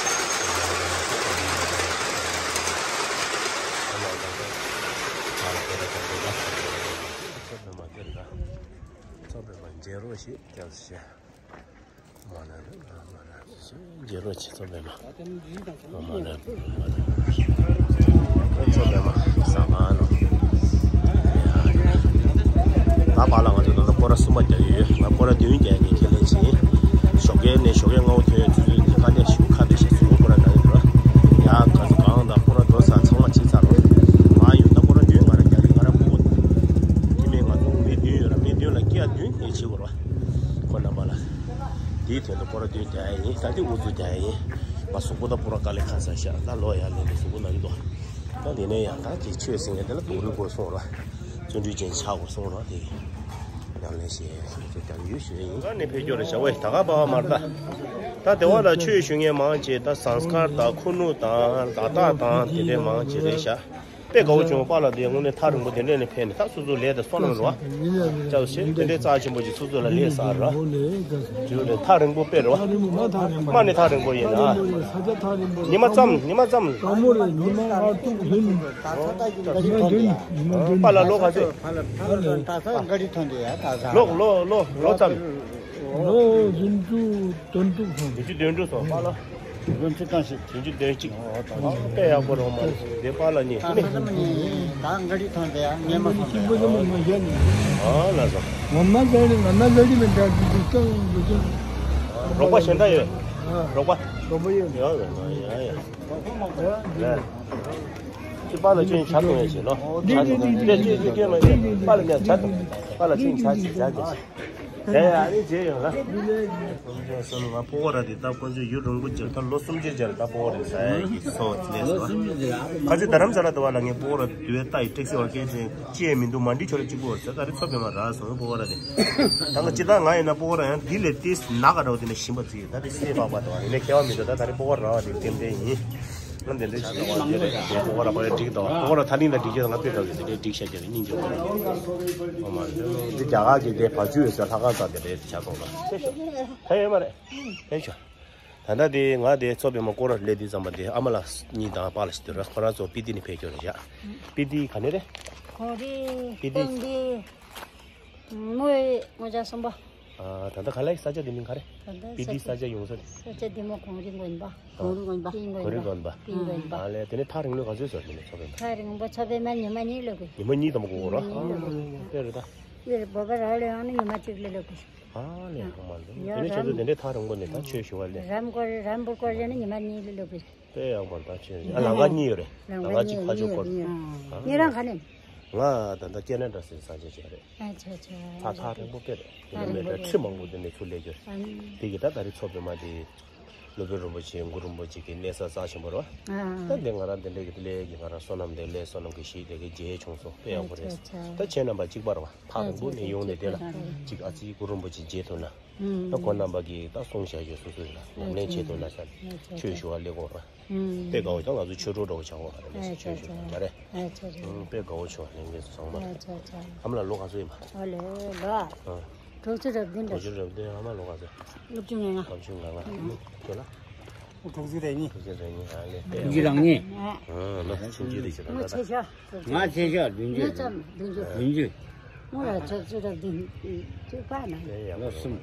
ཚོགས་པའི་མ་མཇལ་རོགས་ཞེས་སྐྱབས་སུ་མཇལ། མ་ན་ན་མ་ན་མཇལ་རོགས་ཞེས་ཚོགས་པའི་མ། མ་ན་མ་ན་ཚོགས་པའི་མ་ས་མ་ནོ། ད་བར་ལ་ང་ཚོ་ད་ལྟ་སྐོར་ར་གསུམ་པ་རྒྱག་ཡོད། ང་སྐོར་ར་བདུན་རྒྱག་ནས་ཁས་ལེན་བྱས། ཞོགས་ཀའི་ནས་ཞོགས་ཀའི་སྔ་པོ་ཐོན་ཡོད། ཆུ་ཚོད་ཁ་གཏད་ཞུ་ཁ་གཏད་བྱས་གསུམ་པ་སྐོར་ར་རྒྱག་ཡོད་ར། ཡ་ག་ཚོད་གང་དང་སྐོར་ར་འགྲོ་ས་ཚང་མ་བྱས་ཚར་རོ། ང་ཡོད་ད་སྐོར་ར་བདུན་ང་ར་རྒྱག་ཡོད། ང་ར་སྤུ་གུ་དེ་མིན་ང་ཚོ་མི་བདུན་ཡོད་ར། མི་བདུན་ལ་སྐྱེ་ཡ་བདུན་ནས་བྱེད་དགོས་ར། ཁོ་རྣམ་པ་ལ། དེའི་དོན་དུ་སྐོར་ར་བདུན་རྒྱག་ཡ་ཡིན། ད་དེ་འུ་ཚོ་རྒྱག་ཡ་ཡིན། ང་གཟུགས་པོ་ད་སྤུ་ར་དཀའ་ལས་ཁག་ས་ཤག་ད་ལོ་ཡར་ལེན་དུས་གཟུགས་པོ་ན་གི་འདུག་ད་དེ་ནས་ཡང་ད་ཅིག་ཆོས་ཟེར་མཁན་དེ་ལ་སྡུག་རུས་དགོས་གསུངས་ར། བརྩོན་འགྲུས་ཅན་ཆགས་དགོས་གསུངས་ར། དེ་ཉམས་ལེན་བྱེད་ཞེས་ཀྱང་ཡུལ་ཞུ་ཡ་ཡིན། ད་ནས་ཕེབས་སྐྱོར་རེ་བྱ་བས་ད་ག་པ་བ་མར་ད། ད་དེ་བ་ལ་ཆོས་ཞུ་མཁན་མང་ཆེ་ད་ཟངས་དཀར་དང་ཁུ་ནུ་དང་ལ་དྭགས་དང་དེ་འདྲའི་མང་ཆེ་རེད་ཤག་དཔེ་དགའ་བོ་བྱུང་། པཱ་ལགས་དེ་དངོས་གནས་ཐག་རིང་པོ་དེ་འདྲས་ནས་ཕེབས་ནས་ད་སོ་སོ་ལས་དང་བསོད་ནམས་རེད་བ། ཅག་ཤེས་དེ་འདྲའི་རྩ་ཆེན་པོ་ཅིག་སོ་སོ་ལ་ལས་བསགས་ར། དེ་ནས་ཐག་རིང་པོ་དཔེ་རེད་བ། མ་ནས་ཐག་རིང་པོ་ཡིན་ན། ཉི་མ་ཙམ་ཉི་མ་ཙམ། པཱ་ལགས་ལོ་ག་ཚོད། ལོ་ལོ་ལོ་ལོ་ཙམ། ལོ་བདུན་ཅུ་དོན་དྲུག་སོང་། བདུན་ཅུ་དོན་དྲུག་སོང་པཱ་ལགས། བདུན་ཅུ་དང་ཞིག་བདུན་ཅུ་དོན་གཅིག་དཔེ་ཡག་པོ་རོགས་མ་རེད། དེ་པཱ་ལགས་གཉིས་ནི། ད་འགའ་རིག་ཐོན་ཏེ་ཡང་ངས་མ་སོང་ཏེ་ཡང་། ཨ་ལ་སོ། ངོ་མ་ཟེར་ནི་ངོ་མ་ཟེར་ནི་མི་འདྲ་འདི་འདི་སྐྱོང་འདི་སྐྱོང་། རོགས་པ་གཞན་དག་ཡོད། རོགས་པ། རོགས་པ་ཡོད། ཡོད་ཡོད་ཡོད་ཡོད། ཅི་པཱ་ལགས་ཁྱོད་ཇ་འཐུང་ཡས་བྱེད་ལོ། ཇ་འཐུང་། ཅི་ཅི་ཅི་ཅི་ཅི་པཱ་ལགས་ཁྱོད་ཇ་འཐུང་། པཱ་ལགས་ཁྱོད་ཇ་ཇ་ཇ། ཡ་ཡ་ཨ་ནི་རྗེས་ཡོང་ལ། སོང་ང་སྤོ་བོ་ར་དེ་ད་ཁོ་ཚོས་ཡུན་རིང་པོ་རྗེས་ད་ལོ་སུམ་ཅུ་རྗེས་ད་སྤོ་བོ་རེད་ཟེར་ཡ་གི་སོ་ལས་སོ། ཁ་ཅིག་རྡ་རམ་ས་ལ་དུ་བ་ལ་ངས་སྤོ་བོ་ར་དུ་བའི་ལྟ་ཡི་ཊེག་སི་བར་སྐད་ཅིག་ཅི་ཡས་མི་འདུག་མ་འགྲིག་ཆོག་ལ་གཅིག་པོ་རེད་ཟེར། ད་རེ་ཚོ་བེ་མ་ར་སོང་སྤོ་བོ་ར་དེ། ད་ང་ཅི་ད་ང་ཡིན་ན་སྤོ་བོ་ར་ཡང་འདི་ལས་ཏིས་ན་ག་ར་བ་དེ་ནས་ཞིམ་པ་ཚིག་ད་དེ་སེ་བག་པ་དུ་བ་ཡིན་ན་ཁྱད་པར་མི་འདུག་ད་ད་རེ་སྤོ་བོ་ར་བ་དེ་ཏན་ཏན་ཡིན། ང་འདི་འདྲ་ཞིག་ཡོད་པ་འདི་རེད། དེ་སྤོ་བོ་ར་པ་ཡ་འགྲིག་དང་སྤོ་བོ་ར་ཐ་ནིང་ལ་འགྲིག་ཆེད་ང་དཔེ་དགའ་གི་དེ་འདྲའི་འགྲིག་ཤག་རྒྱ་རེ་སྙིང་རྗེ་པོ་རེད། ཨོ་མ་རེད། འདི་རྒྱ་གར་གྱི་དེ་བ་ཇུ་ཡོད་ས་ལྷ་ཁང་ས་དེ་རེད་ཆ་ཚང་ལ། ད་ཡོད་མ་རེད། ཕེབས་ཤོག་ད་ལྟ་དེ་ང་དེ་ཚོ་བེ་མ་སྐོར་ར་སླེབས་དུས་ཙམ་པ་དེ་ཨ་མ་ལགས་གཉིས་དང་པཱ་ལགས་ཤིག་དེ་ར་ཁོ་རང་ཚོ་སྤི་ཏི་ནས་ཕེབས་སྐྱོར་རེད་ཤག་སྤི་ཏི་ག་ནས་རེད། གོ་རི། སྤི་ཏི། སྟོན་པའི་ངོ་ཅག་གསུམ་པ། ཨ། ད་ལྟ་ག་ལ་ཡི་ས་ཆ་དེ་མིང་ག་རེ། ད་ལྟ་སྤི་ཏི་ས་ཆ་ཡོང་ས་རེད། ས་ཆ་འདི་མོ་གངས་རི་དགོན་པ། གངས་རི་དགོན་པ། སྤི་གངས་རི་དགོན་པ། སྤི་དགོན་པ། ཨ་ལས་དེ་ནས་ཐག་རིང་ལོས་ག་ཚོད་ཟེར་དེ་ནས་ཚོ་བེ་མ། ཐག་རིང་པོ་ཚོ་བེ་མ་ཉི་མ་གཉིས་ལོས་དགོས། ཉི་མ་གཉིས་ཙམ་འགོར་ར། ཉི་མ་གཉིས་ལོས་དགོས། དཔེ་རེད་ད། དཔེ་རེད། བོད་པ་ར་ལོས་ཡང་ན་ཉི་མ་གཅིག་ལས་ལོས་དགོས། ཨ་ལས་ཧ་མ་ལོས། ཡ་དེ་ནས་ཁྱེད་ཚོ་རམ་དེ་འདྲའི་ཐག་རིང་པོ་ནས་ད་ཆོས་ཞུ་བ་ལས། རམ་སྐོར་རམ་བུ་སྐོར་བྱས་ན་ཉི་མ་གཉིས་ལས་ལོས་དགོས། དཔེ་ཡག་པོ་ད་ཆོས་ཨ་ལམ་ཁ་གཉིས་ཡོད་རེད། ལམ་ཁ་གཅིག་ཕ་ཇོ་སྐོར། ཨ་ངེད་རང་ག་ནས། ང་ད་ལྟ་ཀེ་ན་ཌ་སའི་ས་ཆ་ཅིག་རེད། ཨ་ཆ་ཆ། ཐག་ཐག་རིང་པོ་དཔེ་རེད། ཐག་རིང་པོ་རེད། ཁྲི་མང་པོ་དེ་ནས་ཚུར་སླེབས་རྒྱུ་རེད། ཨ་ནི། དེ་གི་ད་ད་རེས་ཚོ་བེ་མ་དེ། སློབ་དཔོན་རིན་པོ་ཆེ་གུ་རུ་རིན་པོ་ཆེ་གི་གནས་ས་རྩ་ཆེན་པོ་རེད། ཨ། ད་འདི་ང་རང་འདི་འདྲའི་གི་དེ་ལས་ཀྱི་ང་རང་བསོད་ནམས་དེ་ལས་བསོད་ནམས་ཀྱི་གཞི་དེ་གི་མཇལ་བྱུང་སོང་། དཔེ་ཡག་པོ་རེད། ཨ་ཆ་ཆ། ད་ཁྱེད་རྣམ་པ་གཅིག་པ་རེད་བ། ཐག་རིང་པོ་ནས་ཡོང་ནས་དེ་ལ་ཨ་ཆ་ཆ། གཅིག་ཨ་ཙི་གུ་རུ་རིན་པོ་ཆེ་མཇལ་ཐུབ་ན། ཨུམ། ད་ཁོང་རྣམ་པ་གིས་ད་གསུང་བཤད་རྒྱུ་སོ་སོ་ལ་ཉམས་ལེན་བྱེད་ཐུབ་ན་ས་ཆོས་ཞུ་བ་སླེབས་དགོས་ར། ཨུམ། དཔེ་དགའ་བོ་ད་ང་ཚོ་ཆོས་གྲོགས་འདྲ་བོ་ཆགས་དགོས་ར། ཨ་ཆ་ཆ། ཡ་རེད། ཨ་ཆ་ཆ། ཨུམ། དཔེ་དགའ་བོ་བྱུང་ལྷན་རྒྱས་ཚོ་ཚང་མ། ཨ་ཆ་ཆ། ཨ་མ་ལགས་ལོ་ག་ཚོད་ཡིན་པ། ཨོ་ལེ་ལོ། ཨ། དྲུག་ཅུ་རེ་བདུན། དྲུག་ཅུ་རེ་བདུན། ཨ་མ་ལོ་ག་ཚོད། ལྔ་བཅུ་ང་ལྔ། ལྔ་བཅུ་ང་ལྔ། ཨུམ། ཁྱོད་ལ། དྲུག་ཅུ་རེ་གཉིས། དྲུག་ཅུ་རེ་གཉིས། ཨ་ལས། དྲུག་ཅུ་རེ་གཉིས། ཨ་ལོ་ཆུང་ཆུང་དེ་ཞིག་ལ་ང་ཆེ་ཤོས། ང་ཆེ་ཤོས་བདུན་ཅུ། ང་ཙམ་བདུན་ཅུ། བདུན་ཅུ། ང་ལ་ཆ་ཆུ་ར་བདུན་ཅུ་པ་ན། ལོ་གསུམ།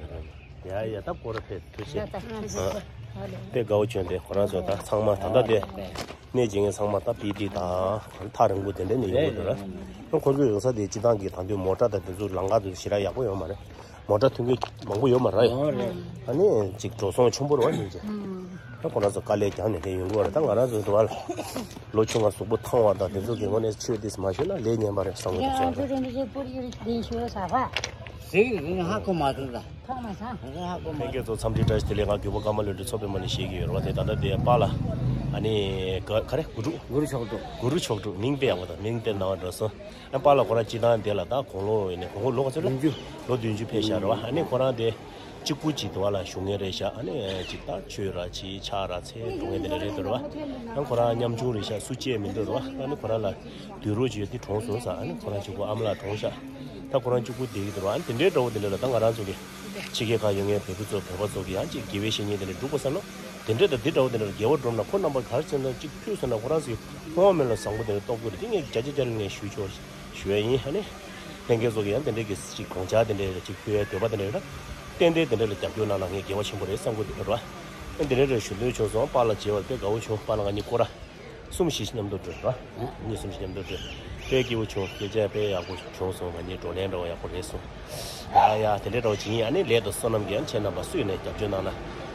ཡ་ཡ་ད་སྐོར་ར་ཕེབས་ཐུགས་རྗེ་ཆེ། ཡ་ད་ང་ཆེ་ཤོས། ཨ་ལོ། དེ་དགའ་བོ་བྱོན་ཏེ་ཁོ་རང་ཚོ་ད་ཚང་མ་ད་ལྟ་དེ། གནས་ཀྱི་ངས་ཚང་མ་ད་པི་ཏི་དང་ཐག་རིང་པོ་དེ་འདྲ་ནས་ཡོང་གི་འདུག་ར། ཁོ་ཚོ་ཡོང་ས་དེ་སྤྱི་བཏང་གི་དང་དུས་མོ་ཊ་དང་དེ་ཚོ་ལམ་ཁ་དེ་ཚོ་ཞེ་དྲག་ཡག་པོ་ཡོད་མ་རེད། མོ་ཊ་མཐུན་རྐྱེན་མང་པོ་ཡོད་མ་རེད། ཨོ་རེད། ཨ་ནི་ཅིག་འགྲོ་སོང་ཆེན་པོ་རེད་བ་ཉིན་གཅིག་ད་ཁོ་རང་ཚོ་དཀའ་ལས་རྒྱག་ནས་སླེབས་ཡོང་གི་རེད། ད་ང་རང་ཚོ་འདུག་བ། ལོ་ཆུང་བ་གཟུགས་པོ་ཐང་བ་དང་དེ་ཚོ་གི་ངོས་ནས་ཆོས་དེ་མ་ཤོད་ན་ལས་ཉན་པ་རེད་བསམ་གི་འདུག་ང་ཚོ་རིན་པོ་ཆེ་པུར་གྱི་ལྡན་ཤོད་ས་བ། ཟིག་རིང་ཧ་གོ་མ་ཐུབ་ད། ཐོག་མ་ས། རིང་ཧ་གོ་མ་ལྷན་རྒྱས་ཚོ་འཚམས་འདྲི་བཀྲ་ཤིས་བདེ་ལེགས། ང་རྒྱུད་པ་ཀརྨ་ལྷུན་གྲུབ་མཚོ་པདྨ་ནས་བཤད་ཀྱི་ཡོད་རེད་བ། དེ་ད་ལྟ་དེ་པཱ་ལགས་ཨ་ནི་ག་ག་རེ་གུ་རུ། གུ་རུ་མཆོག་སྤྲུལ། གུ་རུ་མཆོག་སྤྲུལ་མིང་དཔེ་ཡག་པོ་དང་མིང་དཔེ་ནང་འགྲོ་སོང་། ཨ་པཱ་ལགས་ཁོ་རང་སྤྱི་བཏང་དེ་ལ་ད་དགུང་ལོ་ཡིན་ནས་དགུང་ལོ་ག་ཚོད་རེད། བདུན་ཅུ། ལོ་བདུན་ཅུ་ཕེབས་ཤག་རེད་བ། ཨ་ནི་ཁོ་རང་དེ་གཅིག་པུ་གཅིག་དུ་བ་ལ་བཞུགས་མཁན་རེད་ཤག་ཨ་ནི་གཅིག་ད་ཆོས་ར་བྱེད་ཕྱག་ར་འཚལ་འགྲོ་མཁན་དེ་འདྲ་རེད་འདུག་རེད་བ། ཨ་ཁོ་རང་ཉམ་ཆུང་རེད་ཤག་སུ་གཅིག་མི་འདུག་རེད་བ། ཨ་ནི་ཁོ་རང་ལ་དུས་རབས་ཅིག་ཡོད་དེ་གྲོངས་སོང་ས། ཨ་ནི་ཁོ་རང་གཅིག་པུ་ཨ་མ་ལགས་གྲོངས་ཤག་ད་ཁོ་རང་གཅིག་པུ་བསྡད་ཀྱི་འདུག་རེད་བ། ཨ་ནི་དེ་འདྲའི་འདྲ་བོ་དེ་འདྲ་ལ་ད་ང་རང་ཚོ་གི་ཕྱི་རྒྱལ་ཁག་ཡོད་མཁན་བོད་པ་ཚོ་བོད་པ་ཚོ་གི་ཡང་ཅིག་དགེ་བའི་བཤེས་གཉེན་དེ་འདྲ་སྒྲུབ་དགོས་བསམ་ན། དེ་འདྲ་དང་འདི་འདྲ་བོ་དེ་འདྲ་ལ་དགེ་བ་སྒྲུབ་ན་ཁོ་རྣམ་པ་ག་རེ་བྱས་ན་ཅིག་ཕུལ་སོང་ན་ཁོ་རང་ཚོས་སྔོན་མ་མེད་ལ་བཟང་པོ་དེ་འདྲ་རྟོགས་ཀྱི་རེད། དེ་ངས་བརྒྱ་ཆ་བརྒྱ་ལ་ངས་ཞུ་ཆོག་ཞུ་ཡ་ཡིན། ཨ་ནི་ལྷན་རྒྱས་ཚོ་གི་ཡང་དེ་འདྲ་གི་ཅིག་དགོངས་འཆར་དེ་འདྲ་ཅིག་ཕུལ་ཡ་འདོད་པ་དེ་འདྲ་ཡོད་ན་ཏན་ཏན་དེ་འདྲ་ལ་རྒྱབ་སྐྱོར་གནང་ན་ངས་དགེ་བ་ཆེན་པོ་རེད་བསམ་གི་འདུག་ར། ཨ་དེ་འདྲ་རེད་ཞུ་འདོད་བྱུང་སོང་། པཱ་ལགས་མཇལ་བ་དཔེ་དགའ་བོ་བྱུང་། པཱ་ལགས་ང་གཉིས་སྐོར་ར། གསུམ་བཞི་མཉམ་དུ་འགྲོ་ར། གཉིས་གསུམ་བཞི་མཉམ་དུ་འགྲོ། དཔེ་སྐྱིད་པོ་བྱུང་། སྐད་ཆ་དཔེ་ཡག་པོ་བྱུང་སོང་། ང་གཉིས་བགྲོ་གླེང་འདྲ་བོ་ཡག་པོ་རེད་སོང་། ཡ་ཡ་དེ་འདྲའི་འདྲ་བོ་བྱེད་ཀྱི་ཡིན། ཨ་ནི་ལས་དང་བསོད་ནམས་ཀྱི་ཡང་ཁྱེད་རྣམ་པ་སུ་ཡིན་ནས་རྒྱབ་སྐྱོར་གནང་ན།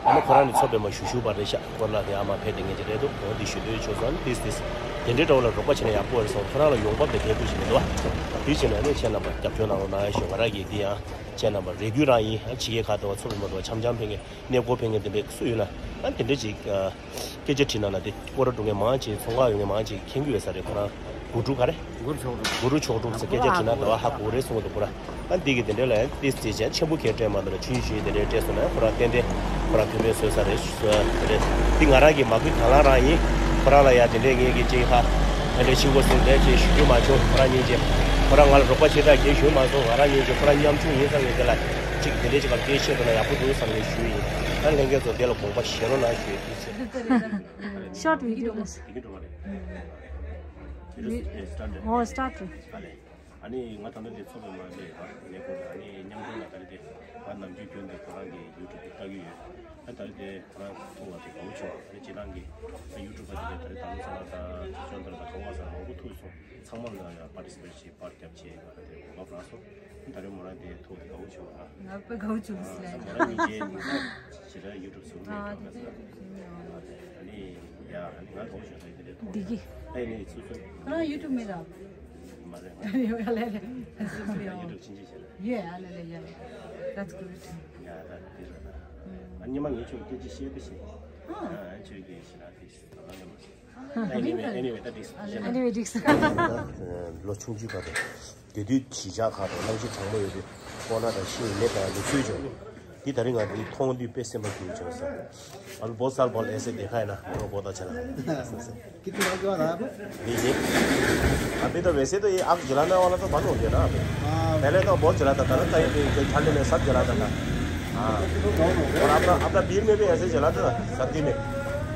ཨ་ནི་ཁོ་རང་ནི་མཚོ་པདྨ་ཞུ་ཞུ་བ་རེད་ཤག་སྐོར་ལ་དེ་ཨ་མ་ཕེབས་དེ་ངེད་ཀྱི་རེད་འདུག་འོ་དེ་ཞུ་འདོད་བྱུང་སོང་། ཨ་ནི་ཏིས་ཏིས་དེ་འདྲའི་འདྲ་བོ་ལ་རོགས་པ་བྱས་ན་ཡག་པོ་རེད་སོང་། ཁོ་རང་ལ་ཡོང་འབབ་དང་འབྲེལ་འདུག་ཞིག་མི་འདུག་བ། དེ་བྱས་ན་ཨ་ནི་ཁྱེད་རྣམ་པ་རྒྱབ་སྐྱོར་གནང་རོགས་གནང་ཡ་ཞུ། ང་རང་གིས་འདི་ཡང་ཁྱེད་རྣམ་པ་རེ་སྐུལ་རང་ཡིན། ཨ་ཕྱི་རྒྱལ་ཁག་ཏུ་བ་མཚོ་པདྨ་དུ་བ་འཆམ་འཆམ་ཕེབས་མཁན་གནས་སྐོར་ཕེབས་མཁན་དེ་འདྲའི་སུ་ཡོད་ན། ཨ་དེ་འདྲ་ཅིག་ཨ། སྐད་ཆ་དྲིས་ན་ན་དེ་སྐོར་ར་འགྲོ་མཁན་མང་ཆེ་ཚོང་ཁང་ཡོད་མཁན་མང་ཆེ་མཁྱེན་གྱི་ཡོད་ས་རེད། ཁོ་རང་གུ་ཌུ་ག་རེ། གུ་ཌུ་མཆོག་སྤྲུལ། གུ་ཌུ་མཆོག་སྤྲུལ་ཟེར་སྐད་ཆ་དྲིས་ན་དེ་བ་ཧ་གོ་རེད་གསུང་གི་འདུག་ཁོ་ར། ཨ་འདི་གི་དེ་འདྲ་ལ་ཡང་ཏིས་ཏིས་ཅན་ཆེན་པོ་གས་སྤྲད་མ་འདུག་ལ་ཆུང་ཆུང་དེ་འདྲ་སྤྲད་སོང་ན་ཁོ་རང་ཏན་ཏན་ཁོ་རང་ཕན་པའི་བཟོས་ས་རེད་བཟོས་དེ་རེད། འདི་ང་རང་གི་མ་བསྐུལ་དང་བླངས་རང་ཡིན། ཁོ་རང་ལ་ཡང་དེ་འདྲའི་ངེད་ཀྱི་ཅིག་ཧ་དེ་འདྲའི་ཆིང་གོ་ཟེར་འདྲ་ཅིག་ཞུ་རྒྱུ་མ་བྱུང་། ཁོ་རང་གཉིས་ཀྱིས་ཁོ་རང་ང་ལ་རོགས་པ་བྱེད་སྟངས་གས་ཞུས་མ་སོང་། ང་རང་གཉིས་ཀྱིས་ཁོ་རང་ཉམ་ཆུང་ཡིན་ཙང་ངས་དེ་ལ་ཅིག་དེ་འདྲའི་ཅིག་ག་སྐད་ཆ་བཤད་ཐུབ་ན་ཡག་པོ་འདུག་བསམ་ནས་ཞུས་ཡིན། ཨ་ལྷན་རྒྱས་ཚོ་དེ་ལ་དགོངས་པ་བཞེས་རོགས་གནང་ཞུས། Short video ལ། ཨོ་start རེད། ཨ་ནི་ང་ད་ལྟ་འདི་ཚོགས་པ་མ་ལས་ཡོད་པ་ནས་སྐོར་ཨ་ནི་མཉམ་འབྲེལ་ལ་ད་རེས་དེ་ང་ནམ་རྒྱུན་རྒྱུན་དུ་ཁོ་རང་གི་ཡུ་ཊུབ་དེ་ལྟ་གི་ཡོད། ཨ་ད་རེས་དེ་ཁོ་རང་ཐུག་པ་དེ་དགའ་བོ་བྱུང་། ཨ་ནི་སྤྱི་བཏང་གི་ཡུ་ཊུབ་པ་དེ་ད་རེས་ད་ལོ་ཚོ་ལ་ད་ཅོན་ཏར་ད་ག་བ་ས་མང་པོ་ཐུག་སོང་། ཚང་མ་ལ་ཡང་པར་ཊི་སི་པེཊ་བྱེད་པར་རྒྱབ་བྱེད་ང་རང་དེ་གོ་སྐབས་རག་སོང་། ཨ་ད་རེས་མོ་རང་དེ་ཐུག་དེ་དགའ་བོ་བྱུང་ང་། ང་དཔེ་དགའ་བོ་བྱུང་ཟེར། ཨ་མོ་རང་གཉིས་ཀྱི་ཞེ་དྲག་ཡུ་ཊུབ་ཟུར་མེད་ཨ་ཀྱང་དེ་ཟེར། ཨ་ནི་ཡ་ཨ་ནི་ང་དགའ་བོ་བྱུང་ད་དེ་འདྲའི་ཐུག་བདེ་སྐྱིད། ཨ་ནི་སུ་སུ་ཁོ་རང་ཡུ་ཊུབ་མེད་ད། མ་རེད། ཡོད་ཨ་ལེ་ལེ། ཡུ་ཊུབ་ཕྱིན་ཅི་བྱེད་ལ། ཡོད་ཨ་ལེ་ལེ་ཡ། That's good. ཡ་ད་དེ་རེད་ད། ཨ་ཉི་མ་ངས་ཁྱོད་སྐད་ཆ་བཤད་པ་ཞིག་ཨ་ཁྱོད་ཀྱིས་ཞེ་དྲག་དེ་ཞིག་ད་ལ་ཡོད་མ་སོང་། Anyway, anyway, that is Anyway, this. ལོ་ཆུང་ཆུང་ག་རེ། དེ་དུས་གཞིས་ཆགས་ཁག་དང་གནམ་གཤིས་གྲང་མོ་ཡོད་དུས་ཁོག་ན་དང་ཤི་ནད་དང་ལུག་ཚུད་བྱུང་། འདི་ད་རིང་ང་འདི་མཐོང་དུས་དཔེ་སེམས་པ་སྐྱིད་བྱུང་ཟེར། ཨ་ལོ་བོ་སལ་བོ་ལ་ཨེ་སེ་དེ་ཁ་ཡིན་ན་མི་རོ་གོ་ད་ཆ་ན། कितने आ गया आप? नीचे। अभी तो वैसे तो ये आप जलाने वाला तो बंद हो गया ना अभी। हाँ। पहले तो बहुत जलाता था ना, कहीं पे, कहीं ठंड में सब जलाता था। हाँ। तो बहुत हो गया। और अपना, अपना बीर में भी ऐसे जलाता था, सर्दी में।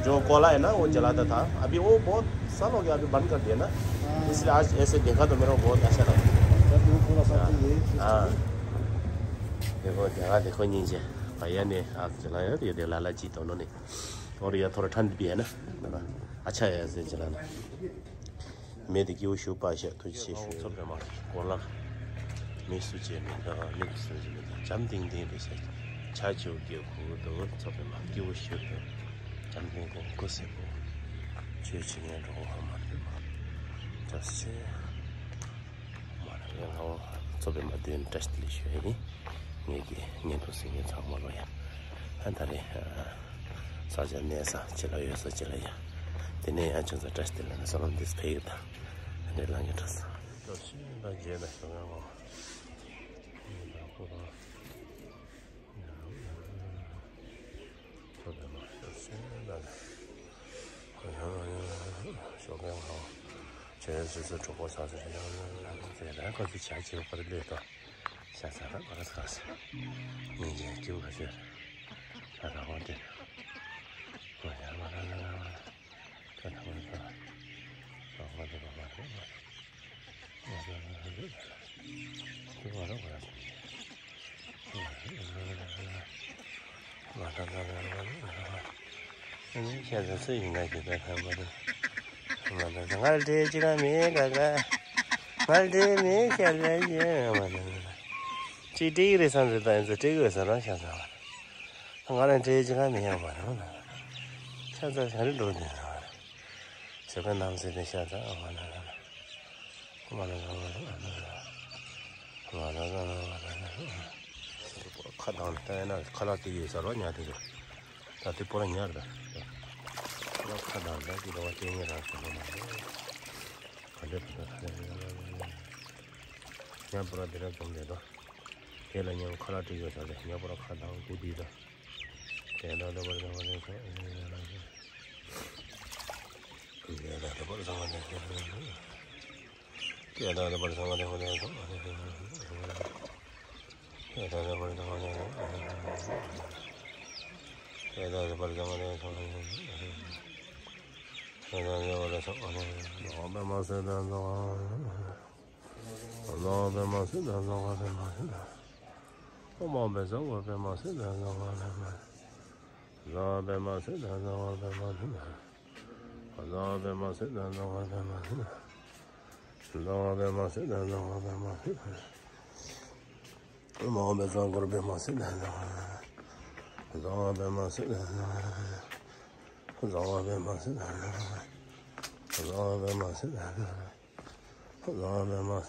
जो कोला है ना, वो जलाता था। अभी वो बहुत साल हो गया, अभी बंद कर दिया ना। हाँ। इसलिए आज ऐसे देखा तो मेरे को बहुत अच्छा लगा। सर, तुम थोड़ा सा हाँ। तो ये हाँ। देखो, जगह देखो नीचे। भैया ने आग जलाया, ये दे लाला जी दोनों ने। और ये थोड़ा ठंड भी है ना, थोड़ा अच्छा है ऐसे जलाना। མེ་དེ་སྐྱིད་པོ་ཞུ་པ་ཤ་ཐུགས་རྗེ་ཆེ་ཞུ། ཚོ་པདྨ་གོ་ལ། མི་སུ་ཅེ་མི་འདུག་མི་སུ་ཅེ་མི་འདུག་འཇམ་ཐིང་ཐིང་རེད་ཤག་ཆ་ཆེའུ་སྐྱེ་ཁུ་འདུག་ཚོ་པདྨ་སྐྱིད་པོ་ཞུ་འདུག་འཇམ་ཐིང་ཐིང་ཀུ་སེ་པོ། ཆོས་ཆེ་ངན་འགྲོ་ཧ་མ་འདུག་ཅག་སེ། མ་རེད་ལྷ་བ་ཚོ་པདྨ་མདུན་བཀྲ་ཤིས་བདེ་ལེགས་ཞུ་ཡ་ཡིན། ངེད་ཀྱི་བརྙན་ཐུང་གཟིགས་མཁན་ཚང་མ་ལོ་ཡ། ཨ་ད་རེས་ས་ཆ་གནས་ས་ཅི་ལ་ཡོད་ས་ཅི་ལ་ཡ། དེ་ནས་ཡང་ཅུང་ཙམ་བཀྲ་ཤིས་བདེ་ལེགས་ན་བསོད་ནམས་འདི་ཕེབས་ཡོད་དང་། ཨ་ནི་ལང་གི་འགྲོ་ས། ལྟོ་ཤིན་ཏུ་རྒྱས་ན་ཤོག་ངན་ངོ་། ཡིན་དང་པོ་དང་། ཚོ་པདྨ་ཤོག་སེ་ན་ལ། ཡང་ཡང་ཡང་ཡང་ཤོག་ངན་ངོ་། ཇོ་བོའི་གསུང་གྲོགས་པོ་ཟ་ཟེར་ཡང་ཡང་ཡང་ཟེར་ར་ཁོ་ཚོ་བྱ་བྱེད་པར་སླེབས་དང་། ཤ་ཟ་ར་པར་ཟ་ཟེར། ཉིན་རྒྱལ་སྐྱིད་པོ་ཟེར། ཤ་ཟ་བ་དེ། ཁོ་ཡར་མ་ ང་ལ་འདྲེ་ཅི་ག་མེད་ག་ག་ང་ལ་འདྲེ་མེད་ཤ་ལ་ཡེ་མ་ན་ཅི་སྤྲེག་རེད་བསམ་རེད། ད་ཡིན་ཚེ་སྤྲེག་ཡོད་ས་རང་ཤ་ཚ་བ་ང་ལ་འདྲེ་ཅི་ག་མེད་ཡོད་མ་རེད། ཤ་ཚ་ཤ་རེད་འགྲོ་དེ་ན་བ་རེད། བྱེད་པ་རྣམས་ཟེར་ཏེ་ཤ་ཚ་བ་ན་ན་ན། ཁ་དང་ལྟ་ན་ཁ་ལག་དེ་ཡོད་ས་རོ་ཉ་དེ་རེད། ད་དེ་པོ་ར་ཉར་ད། ཁ་ལག་ཁ་དང་ལྟ་དེ་རོ་བ་དེ་ཉེ་རང་ས་རོ་མ་རེད། ག་འདྲེ་པོ་ད་ཁ་ལག་ཉ་པོ་ར་དེ་ར་འཛོམས་དེ་དོ། དེ་ལ་ཉ་ཁ་ལག་དེ་ཡོད་ས་རེད། ཉ་པོ་ར་ཁ་དང་གུ་དེ་ད། དེ་ད་དེ་པོ་ར་ད་པོ་ར་ད་པོ་ར་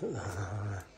ད།